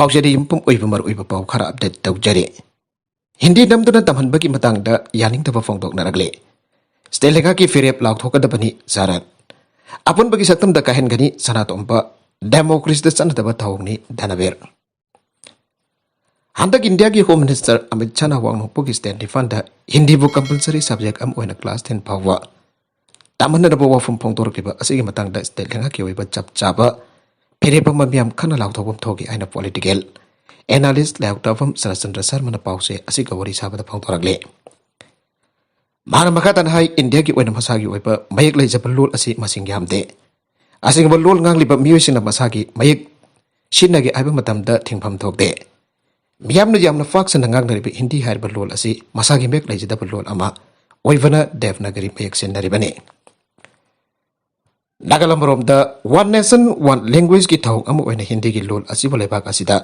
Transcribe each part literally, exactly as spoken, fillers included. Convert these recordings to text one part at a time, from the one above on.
ꯄꯥꯎꯆꯦꯗ ꯌꯨꯝꯐꯝ ꯑꯣꯏꯕ ꯃꯔꯨꯑꯣꯏꯕ ꯄꯥꯎ ꯈꯔ ꯑꯞꯗꯦꯠ ꯇꯧꯖꯔꯤ꯫ ꯍꯤꯟꯗꯤ ꯅꯝꯗꯨꯅ ꯇꯝꯍꯟꯕꯒꯤ ꯃꯇꯥꯡꯗ ꯌꯥꯅꯤꯡꯗꯕ ꯐꯣꯡꯗꯣꯛꯅꯔꯛꯂꯦ꯫ ꯁ꯭ꯇꯦꯠ ꯂꯩꯉꯥꯛꯀꯤ ꯐꯤꯔꯦꯞ ꯂꯥꯎꯊꯣꯛꯀꯗꯕꯅꯤ ꯁꯍꯔꯥꯠ꯫ ꯑꯄꯨꯟꯕꯒꯤ ꯁꯛꯇꯝꯗ ꯀꯥꯏꯍꯟꯒꯅꯤ ꯁꯅꯥꯇꯣꯝꯕ꯫ ꯗꯦꯃꯣꯀ꯭ꯔꯦꯁꯤꯗ ꯆꯠꯅꯗꯕ ꯊꯧꯑꯣꯡꯅꯤ ꯙꯅꯕꯤꯔ꯫ ꯍꯟꯗꯛ ꯏꯟꯗꯤꯌꯥꯒꯤ ꯍꯣꯝ ꯃꯤꯅꯤꯁꯇꯔ ꯑꯃꯤꯠ ꯁꯥꯍꯅ ꯑꯋꯥꯡ ꯅꯣꯡꯄꯣꯛꯀꯤ ꯁ꯭ꯇꯦꯠ ꯅꯤꯄꯥꯟꯗ ꯍꯤꯟꯗꯤꯕꯨ ꯀꯝꯄꯜꯁꯔꯤ ꯁꯕꯖꯦꯛ ꯑꯃ ꯑꯣꯏꯅ ꯀ꯭ꯂꯥꯁ ꯇꯦꯟ ꯐꯥꯎꯕ ꯇꯝꯍꯟꯅꯅꯕ ꯋꯥꯐꯝ ꯐꯣꯡꯗꯣꯔꯛꯂꯤꯕ ꯑꯁꯤꯒꯤ ꯃꯇꯥꯡꯗ ꯁ꯭ꯇꯦꯠ ꯂꯩꯉꯥꯛꯀꯤ ꯑꯣꯏꯕ ꯆꯞ ꯆꯥꯕ ꯐꯤꯔꯦꯞ ꯑꯃ ꯃꯤꯌꯥꯝ ꯈꯟꯅ ꯂꯥꯎꯊꯣꯛꯐꯝ ꯊꯣꯛꯏ ꯍꯥꯏꯅ ꯄꯣꯂꯤꯇꯤꯀꯦꯜ ꯑꯦꯅꯥꯂꯤꯁ ꯂꯥꯏꯌꯣꯛ ꯇꯥꯐꯝ ꯁꯔꯠꯆꯟꯗ꯭ꯔ ꯁꯔꯃꯅ ꯄꯥꯎꯆꯦ ꯑꯁꯤꯒ ꯋꯥꯔꯤ ꯁꯥꯕꯗ ꯐꯣꯡꯗꯣꯔꯛꯂꯤ꯫ ꯃꯍꯥꯛꯅ ꯃꯈꯥ ꯇꯥꯅ ꯍꯥꯏ, ꯏꯟꯗꯤꯌꯥꯒꯤ ꯑꯣꯏꯅ ꯃꯁꯥꯒꯤ ꯑꯣꯏꯕ ꯃꯌꯦꯛ ꯂꯩꯖꯕ ꯂꯣꯜ ꯑꯁꯤ ꯃꯁꯤꯡ ꯌꯥꯝꯗꯦ꯫ ꯑꯁꯤꯒꯨꯝꯕ ꯂꯣꯜ ꯉꯥꯡꯂꯤꯕ ꯃꯤꯑꯣꯏꯁꯤꯡꯅ ꯃꯁꯥꯒꯤ ꯃꯌꯦꯛ ꯁꯤꯖꯤꯟꯅꯒꯦ ꯍꯥꯏꯕ ꯃꯇꯝꯗ ꯊꯤꯡꯐꯝ ꯊꯣꯛꯇꯦ꯫ ꯃꯤꯌꯥꯝꯅ ꯌꯥꯝꯅ ꯄꯥꯛ ꯁꯟꯅ ꯉꯥꯡꯅꯔꯤꯕ ꯍꯤꯟꯗꯤ ꯍꯥꯏꯔꯤꯕ ꯂꯣꯜ ꯑꯁꯤ ꯃꯁꯥꯒꯤ ꯃꯌꯦꯛ ꯂꯩꯖꯗꯕ ꯂꯣꯜ ꯑꯃ ꯑꯣꯏꯕꯅ ꯗꯦꯕꯅꯥꯒꯔꯤ ꯃꯌꯦꯛ ꯁꯤꯖꯤꯟꯅꯔꯤꯕꯅꯤ꯫ ꯅꯥꯒꯥꯂꯦꯟ ꯃꯔꯣꯝꯗ One Nation One Languageꯀꯤ ꯊꯧꯑꯣꯡ ꯑꯃ ꯑꯣꯏꯅ ꯍꯤꯟꯗꯤꯒꯤ ꯂꯣꯜ ꯑꯁꯤꯕꯨ ꯂꯩꯕꯥꯛ ꯑꯁꯤꯗ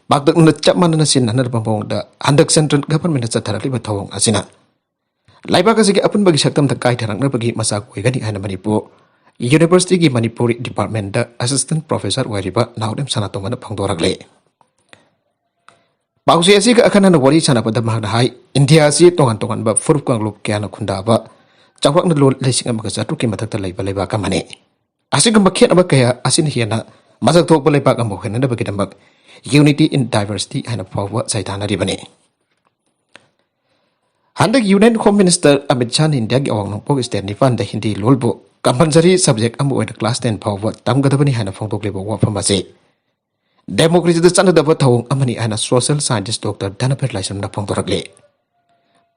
ꯄꯥꯛꯇꯛꯅꯅ ꯆꯞ ꯃꯥꯟꯅꯅ ꯁꯤꯖꯤꯟꯅꯅꯕ ꯃꯑꯣꯡꯗ ꯍꯟꯗꯛ ꯁꯦꯟꯇ꯭ꯔꯦꯜ ꯒꯚꯔꯟꯃꯦꯟꯠꯅ ꯆꯠꯊꯔꯛꯂꯤꯕ ꯊꯧꯑꯣꯡ ꯑꯁꯤꯅ ꯂꯩꯕꯥꯛ ꯑꯁꯤꯒꯤ ꯑꯄꯨꯟꯕꯒꯤ ꯁꯛꯇꯝꯗ ꯀꯥꯏꯊꯔꯛꯅꯕꯒꯤ ꯃꯆꯥꯛ ꯑꯣꯏꯒꯅꯤ ꯍꯥꯏꯅ ꯃꯅꯤꯄꯨꯔ ꯌꯨꯅꯤꯚꯔꯁꯤꯇꯤꯒꯤ ꯃꯅꯤꯄꯨꯔꯤ ꯗꯤꯄꯥꯔꯠꯃꯦꯟꯠꯇ ꯑꯦꯁꯤꯁꯇꯦꯟꯠ ꯄ꯭ꯔꯣꯐꯦꯁꯔ ꯑꯣꯏꯔꯤꯕ ꯅꯥꯎꯔꯦꯝ ꯁꯅꯥꯇꯣꯝꯕꯅ ꯐꯣꯡꯗꯣꯔꯛꯂꯦ꯫ ꯄꯥꯎꯆꯦ ꯑꯁꯤꯒ ꯑꯈꯟꯅꯅ ꯋꯥꯔꯤ ꯁꯥꯟꯅꯕꯗ ꯃꯍꯥꯛꯅ ꯍꯥꯏ, ꯏꯟꯗꯤꯌꯥ ꯑꯁꯤ ꯇꯣꯉꯥꯟ ꯇꯣꯉꯥꯟꯕ ꯐꯨꯔꯨꯞ ꯀꯥꯡꯂꯨꯞ ꯀꯌꯥꯅ ꯈꯨꯟꯗꯥꯕ ꯆꯥꯎꯔꯥꯛꯅ ꯂꯣꯟ ꯂꯤꯁꯤꯡ ꯑꯃꯒ ꯆꯥꯇ꯭ꯔꯨꯛꯀꯤ ꯃꯊꯛꯇ ꯂꯩꯕ ꯂꯩꯕꯥꯛ ꯑꯃꯅꯤ꯫ ꯑꯁꯤꯒꯨꯝꯕ ꯈꯦꯠꯅꯕ ꯀꯌꯥ ꯑꯁꯤꯅ ꯍꯦꯟꯅ ꯃꯁꯛ ꯊꯣꯛꯄ ꯂꯩꯕꯥꯛ ꯑꯃ ꯑꯣꯏꯍꯟꯅꯕꯒꯤꯗꯃꯛ Unity in Diversity ꯍꯥꯏꯅ ꯐꯥꯎꯕ ꯁꯩꯊꯥꯅꯔꯤꯕꯅꯤ꯫ ꯍꯟꯗꯛ ꯌꯨꯅꯤꯌꯟ ꯍꯣꯝ ꯃꯤꯅꯤꯁꯇꯔ ꯑꯃꯤꯠ ꯁꯥꯍꯅ ꯏꯟꯗꯤꯌꯥꯒꯤ ꯑꯋꯥꯡ ꯅꯣꯡꯄꯣꯛ ꯁ꯭ꯇꯦꯠ ꯅꯤꯄꯥꯟꯗ ꯍꯤꯟꯗꯤ ꯂꯣꯜꯕꯨ ꯀꯝꯄꯜꯁꯔꯤ ꯁꯕꯖꯦꯛ ꯑꯃ ꯑꯣꯏꯅ ꯀ꯭ꯂꯥꯁ ꯇꯦꯟ ꯐꯥꯎꯕ ꯇꯝꯒꯗꯕꯅꯤ ꯍꯥꯏꯅ ꯐꯣꯡꯗꯣꯛꯂꯤꯕ ꯋꯥꯐꯝ ꯑꯁꯤ ꯗꯦꯃꯣꯀ꯭ꯔꯦꯁꯤꯗ ꯆꯠꯅꯗꯕ ꯊꯧꯑꯣꯡ ꯑꯃꯅꯤ ꯍꯥꯏꯅ ꯁꯣꯁꯤꯌꯦꯜ ꯁꯥꯏꯟꯇꯤꯁ ꯗꯣꯛꯇꯔ ꯙꯅꯕꯤꯔ ꯂꯥꯏꯁ꯭ꯔꯝꯅ ꯐꯣꯡꯗꯣꯔꯛꯂꯤ꯫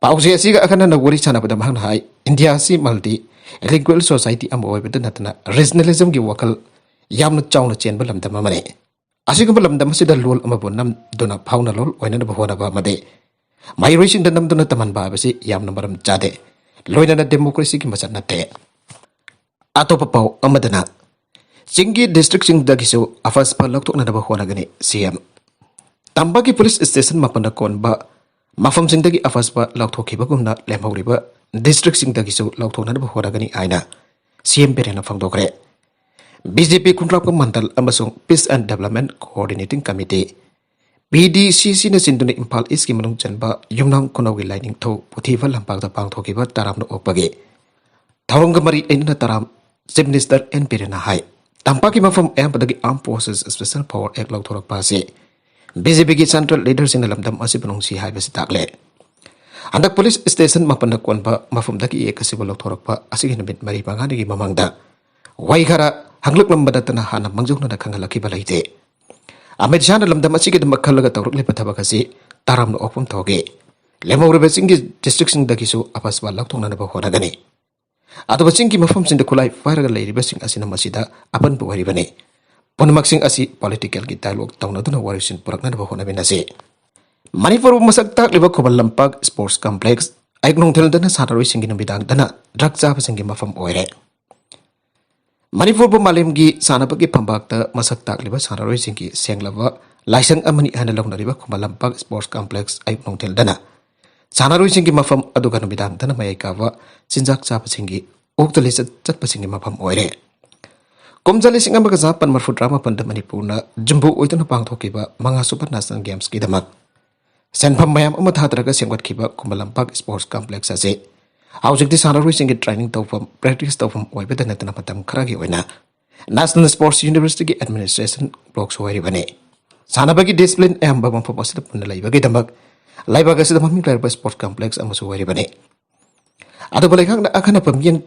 ꯄꯥꯎꯆꯦ ꯑꯁꯤꯒ ꯑꯈꯟꯅꯅ ꯋꯥꯔꯤ ꯁꯥꯟꯅꯕꯗ ꯃꯍꯥꯛꯅ ꯍꯥꯏ, ꯏꯟꯗꯤꯌꯥ ꯑꯁꯤ ꯃꯜꯇꯤ ꯂꯤꯡꯒ꯭ꯋꯦꯜ ꯁꯣꯁꯥꯏꯇꯤ ꯑꯃ ꯑꯣꯏꯕꯗ ꯅꯠꯇꯅ ꯔꯤꯖꯅꯦꯂꯤꯖꯝꯒꯤ ꯋꯥꯈꯜ ꯌꯥꯝꯅ ꯆꯥꯎꯅ ꯆꯦꯟꯕ ꯂꯝꯗꯝ ꯑꯃꯅꯤ꯫ ꯑꯁꯤꯒꯨꯝꯕ ꯂꯝꯗꯝ ꯑꯁꯤꯗ ꯂꯣꯜ ꯑꯃꯕꯨ ꯅꯝꯗꯨꯅ ꯐꯥꯎꯅ ꯂꯣꯜ ꯑꯣꯏꯅꯅꯕ ꯍꯣꯠꯅꯕ ꯑꯃꯗꯤ ꯃꯍꯩꯔꯣꯏꯁꯤꯡꯗ ꯅꯝꯗꯨꯅ ꯇꯝꯍꯟꯕ ꯍꯥꯏꯕꯁꯤ ꯌꯥꯝꯅ ꯃꯔꯝ ꯆꯥꯗꯦ, ꯂꯣꯏꯅꯅ ꯗꯦꯃꯣꯀ꯭ꯔꯦꯁꯤꯒꯤ ꯃꯆꯠ ꯅꯠꯇꯦ꯫ ꯑꯇꯣꯞꯄ ꯄꯥꯎ ꯑꯃꯗꯅ, ꯆꯤꯡꯒꯤ ꯗꯤꯁꯇ꯭ꯔꯤꯛꯁꯤꯡꯗꯒꯤꯁꯨ ꯑꯐꯁꯄ ꯂꯧꯊꯣꯛꯅꯅꯕ ꯍꯣꯠꯅꯒꯅꯤ ꯁꯤ ꯑꯦꯝ꯫ ꯇꯝꯕꯥꯛꯀꯤ ꯄꯨꯂꯤꯁ ꯁ꯭ꯇꯦꯁꯟ ꯃꯥꯄꯟꯗ ꯀꯣꯟꯕ ꯃꯐꯝꯁꯤꯡꯗꯒꯤ ꯑꯐꯁꯄ ꯂꯧꯊꯣꯛꯈꯤꯕꯒꯨꯝꯅ ꯂꯦꯝꯍꯧꯔꯤꯕ ꯗꯤꯁꯇ꯭ꯔꯤꯛꯁꯤꯡꯗꯒꯤꯁꯨ ꯂꯧꯊꯣꯛꯅꯅꯕ ꯍꯣꯠꯅꯒꯅꯤ ꯍꯥꯏꯅ ꯁꯤ ꯑꯦꯝ ꯕꯤꯔꯦꯟꯅ ꯐꯣꯡꯗꯣꯛꯈ꯭ꯔꯦ꯫ ꯕꯤ ꯖꯦ ꯄꯤ ꯈꯨꯟꯗ꯭ꯔꯥꯛꯄꯝ ꯃꯟꯗꯜ ꯑꯃꯁꯨꯡ Peace and Development Coordinating Committee, ꯄꯤ ꯗꯤ ꯁꯤ ꯁꯤꯅ ꯆꯤꯟꯗꯨꯅ ꯏꯝꯐꯥꯜ ꯏꯁꯀꯤ ꯃꯅꯨꯡ ꯆꯟꯕ ꯌꯨꯝꯅꯥꯝ ꯈꯨꯅꯧꯒꯤ ꯂꯥꯏꯅꯤꯡꯊꯧ ꯄꯨꯊꯤꯕ ꯂꯝꯄꯥꯛꯇ ꯄꯥꯡꯊꯣꯛꯈꯤꯕ ꯇꯔꯥꯝꯅ ꯑꯣꯛꯄꯒꯤ ꯊꯧꯔꯝꯒ ꯃꯔꯤ ꯂꯩꯅꯅ ꯇꯔꯥꯝ Chief Minister ꯑꯦꯟ ꯕꯤꯔꯦꯟꯅ ꯍꯥꯏ, ꯇꯝꯄꯥꯛꯀꯤ ꯃꯐꯝ ꯑꯌꯥꯝꯕꯗꯒꯤ Armed Forces Special Power Act ꯂꯧꯊꯣꯔꯛꯄ ꯑꯁꯤ ꯕꯤ ꯖꯦ ꯄꯤꯒꯤ central leaderꯁꯤꯡꯅ ꯂꯝꯗꯝ ꯑꯁꯤꯕꯨ ꯅꯨꯡꯁꯤ ꯍꯥꯏꯕꯁꯤ ꯇꯥꯛꯂꯦ꯫ ꯍꯟꯗꯛ police station ꯃꯥꯄꯟꯅ ꯀꯣꯟꯕ ꯃꯐꯝꯗꯒꯤ Act ꯑꯁꯤꯕꯨ ꯂꯧꯊꯣꯔꯛꯄ ꯑꯁꯤꯒꯤ ꯅꯨꯃꯤꯠ ꯃꯔꯤ ꯃꯉꯥꯅꯤꯒꯤ ꯃꯃꯥꯡꯗ ꯋꯥꯍꯩ ꯈꯔ ꯍꯪꯂꯛꯂꯝꯕ ꯅꯠꯇꯅ ꯍꯥꯟꯅ ꯃꯥꯡꯖꯧꯅꯅ ꯈꯪꯍꯜꯂꯛꯈꯤꯕ ꯂꯩꯇꯦ꯫ ꯑꯃꯤꯠ ꯁꯥꯍꯅ ꯂꯝꯗꯝ ꯑꯁꯤꯒꯤꯗꯃꯛ ꯈꯜꯂꯒ ꯇꯧꯔꯛꯂꯤꯕ ꯊꯕꯛ ꯑꯁꯤ ꯇꯔꯥꯝꯅ ꯑꯣꯛꯐꯝ ꯊꯣꯛꯏ꯫ ꯂꯦꯝꯍꯧꯔꯤꯕꯁꯤꯡꯒꯤ districtꯁꯤꯡꯗꯒꯤꯁꯨ ꯑꯄꯥꯁꯕꯥ ꯂꯧꯊꯣꯛꯅꯅꯕ ꯍꯣꯠꯅꯒꯅꯤ꯫ ꯑꯗꯨꯒ ꯆꯤꯡꯒꯤ ꯃꯐꯝꯁꯤꯡꯗ ꯈꯨꯠꯂꯥꯏ ꯄꯥꯏꯔꯒ ꯂꯩꯔꯤꯕꯁꯤꯡ ꯑꯁꯤꯅ ꯃꯁꯤꯗ ꯑꯄꯟꯕ ꯑꯣꯏꯔꯤꯕꯅꯤ꯫ ꯄꯨꯝꯅꯃꯛꯁꯤꯡ ꯑꯁꯤ political dialogue ꯇꯧꯅꯗꯨꯅ ꯋꯥꯔꯦꯞꯁꯤꯡ ꯄꯨꯔꯛꯅꯅꯕ ꯍꯣꯠꯅꯃꯤꯟꯅꯁꯤ꯫ ꯃꯅꯤꯄꯨꯔꯕꯨ ꯃꯁꯛ ꯇꯥꯛꯂꯤꯕ ꯈꯨꯃꯟ ꯂꯝꯄꯥꯛ Sports Complex ꯑꯌꯨꯛ ꯅꯨꯡꯊꯤꯜꯗꯅ ꯁꯥꯟꯅꯔꯣꯏꯁꯤꯡꯒꯤ, ꯅꯨꯃꯤꯗꯥꯡꯗꯅ drug ꯆꯥꯕꯁꯤꯡꯒꯤ ꯃꯐꯝ ꯑꯣꯏꯔꯦ꯫ ꯃꯅꯤꯄꯨꯔꯕꯨ ꯃꯥꯂꯦꯝꯒꯤ ꯁꯥꯟꯅꯕꯒꯤ ꯐꯝꯕꯥꯛꯇ ꯃꯁꯛ ꯇꯥꯛꯂꯤꯕ ꯁꯥꯟꯅꯔꯣꯏꯁꯤꯡꯒꯤ ꯁꯦꯡꯂꯕ ꯂꯥꯏꯁꯪ ꯑꯃꯅꯤ ꯍꯥꯏꯅ ꯂꯧꯅꯔꯤꯕ ꯈꯨꯃꯟ ꯂꯝꯄꯥꯛ Sports Complex ꯑꯌꯨꯛ ꯅꯨꯡꯊꯤꯜꯗꯅ ꯁꯥꯟꯅꯔꯣꯏꯁꯤꯡꯒꯤ ꯃꯐꯝ ꯑꯗꯨꯒ ꯅꯨꯃꯤꯗꯥꯡꯗꯅ ꯃꯌꯥꯏ ꯀꯥꯕ ꯆꯤꯟꯖꯥꯛ ꯆꯥꯕꯁꯤꯡꯒꯤ, ꯑꯣꯛꯇ ꯂꯤꯆꯠ ꯆꯠꯄꯁꯤꯡꯒꯤ ꯃꯐꯝ ꯑꯣꯏꯔꯦ꯫ ꯀꯨꯝꯖꯥ ꯂꯤꯁꯤꯡ ꯑꯃꯒ ꯆꯥꯃꯥꯄꯟ ꯃꯔꯤꯐꯨꯇꯔꯥ ꯃꯥꯄꯟꯗ ꯃꯅꯤꯄꯨꯔꯅ ꯌꯨꯝꯕꯨ ꯑꯣꯏꯗꯨꯅ ꯄꯥꯡꯊꯣꯛꯈꯤꯕ ꯃꯉꯥꯁꯨꯕ National Gamesꯀꯤꯗꯃꯛ ꯁꯦꯟꯐꯝ ꯃꯌꯥꯝ ꯑꯃ ꯊꯥꯗꯔꯒ ꯁꯦꯝꯒꯠꯈꯤꯕ ꯈꯨꯃꯟ ꯂꯝꯄꯥꯛ Sports Complex ꯑꯁꯤ ꯍꯧꯖꯤꯛꯇꯤ ꯁꯥꯟꯅꯔꯣꯏꯁꯤꯡꯒꯤ training ꯇꯧꯐꯝ, practice ꯇꯧꯐꯝ ꯑꯣꯏꯕꯗ ꯅꯠꯇꯅ ꯃꯇꯝ ꯈꯔꯒꯤ ꯑꯣꯏꯅ National Sports Universityꯒꯤ administration blockꯁꯨ ꯑꯣꯏꯔꯤꯕꯅꯤ꯫ ꯁꯥꯟꯅꯕꯒꯤ discipline ꯑꯌꯥꯝꯕ ꯃꯐꯝ ꯑꯁꯤꯗ ꯄꯨꯟꯅ ꯂꯩꯕꯒꯤꯗꯃꯛ ꯂꯩꯕꯥꯛ ꯑꯁꯤꯗ ꯃꯃꯤꯡ ꯂꯩꯔꯕ sports complex ꯑꯃꯁꯨ ꯑꯣꯏꯔꯤꯕꯅꯤ꯫ ꯑꯗꯨꯕꯨ ꯂꯩꯉꯥꯛꯅ ꯑꯈꯟꯅꯕ ꯃꯤꯠꯌꯦꯡ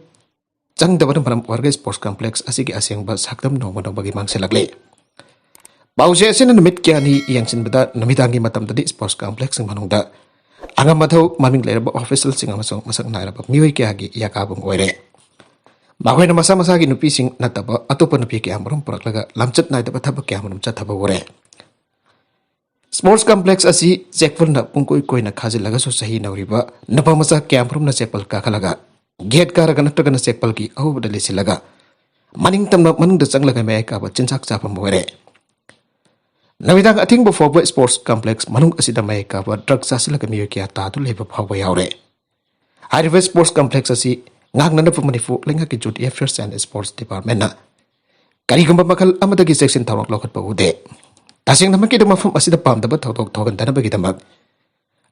ꯆꯪꯗꯕꯅ ꯃꯔꯝ ꯑꯣꯏꯔꯒ sports complex ꯑꯁꯤꯒꯤ ꯑꯁꯦꯡꯕ ꯁꯛꯇꯝ ꯅꯣꯡꯃ ꯅꯣꯡꯃꯒꯤ ꯃꯥꯡꯁꯤꯜꯂꯛꯂꯤ꯫ ꯄꯥꯎꯆꯦ ꯑꯁꯤꯅ ꯅꯨꯃꯤꯠ ꯀꯌꯥꯅꯤ ꯌꯦꯡꯁꯤꯟꯕꯗ ꯅꯨꯃꯤꯗꯥꯡꯒꯤ ꯃꯇꯝꯗꯗꯤ sports complexꯁꯤꯡ ꯃꯅꯨꯡꯗ ꯑꯉꯝ ꯑꯊꯧ, ꯃꯃꯤꯡ ꯂꯩꯔꯕ officialꯁꯤꯡ ꯑꯃꯁꯨꯡ ꯃꯁꯛ ꯅꯥꯏꯔꯕ ꯃꯤꯑꯣꯏ ꯀꯌꯥꯒꯤ ꯌꯥꯀꯥꯕꯨꯡ ꯑꯣꯏꯔꯦ꯫ ꯃꯈꯣꯏꯅ ꯃꯁꯥ ꯃꯁꯥꯒꯤ ꯅꯨꯄꯤꯁꯤꯡ ꯅꯠꯇꯕ ꯑꯇꯣꯞꯄ ꯅꯨꯄꯤ ꯀꯌꯥꯃꯔꯨꯝ ꯄꯨꯔꯛꯂꯒ ꯂꯝꯆꯠ ꯅꯥꯏꯗꯕ ꯊꯕꯛ ꯀꯌꯥꯃꯔꯨꯝ ꯆꯠꯊꯕ ꯎꯔꯦ꯫ Sports complex ꯑꯁꯤ ꯆꯦꯛꯄꯜꯅ ꯄꯨꯡꯀꯣꯏ ꯀꯣꯏꯅ ꯈꯥꯖꯤꯜꯂꯒꯁꯨ ꯆꯍꯤ ꯅꯧꯔꯤꯕ ꯅꯨꯄꯥ ꯃꯆꯥ ꯀꯌꯥꯃꯔꯨꯝꯅ ꯆꯦꯛꯄꯜ ꯀꯥꯈꯠꯂꯒ gate ꯀꯥꯔꯒ ꯅꯠꯇ꯭ꯔꯒꯅ ꯆꯦꯛꯄꯜꯒꯤ ꯑꯍꯧꯕꯗ ꯂꯩꯁꯤꯜꯂꯒ ꯃꯅꯤꯡ ꯇꯝꯅ ꯃꯅꯨꯡꯗ ꯆꯪꯂꯒ ꯃꯌꯥꯏ ꯀꯥꯕ ꯆꯤꯟꯖꯥꯛ ꯆꯥꯐꯝ ꯑꯣꯏꯔꯦ꯫ ꯅꯨꯃꯤꯗꯥꯡ ꯑꯊꯦꯡꯕ ꯐꯥꯎꯕ sports complex ꯃꯅꯨꯡ ꯑꯁꯤꯗ ꯃꯌꯥꯏ ꯀꯥꯕ drug ꯆꯥꯁꯤꯜꯂꯒ ꯃꯤꯑꯣꯏ ꯀꯌꯥ ꯇꯥꯗꯨꯅ ꯂꯩꯕ ꯐꯥꯎꯕ ꯌꯥꯎꯔꯦ꯫ ꯍꯥꯏꯔꯤꯕ sports complex ꯑꯁꯤ ꯉꯥꯛꯅꯅꯕ ꯃꯅꯤꯄꯨꯔ ꯂꯩꯉꯥꯛꯀꯤ Youth Affairs and Sports Departmentꯅ ꯀꯔꯤꯒꯨꯝꯕ ꯃꯈꯜ ꯑꯃꯗꯒꯤ ꯆꯦꯛꯁꯤꯟ ꯊꯧꯔꯥꯡ ꯂꯧꯈꯠꯄ ꯎꯗꯦ꯫ ꯇꯁꯦꯡꯅꯃꯛꯀꯤꯗ ꯃꯐꯝ ꯑꯁꯤꯗ ꯄꯥꯝꯗꯕ ꯊꯧꯗꯣꯛ ꯊꯣꯛꯍꯟꯗꯅꯕꯒꯤꯗꯃꯛ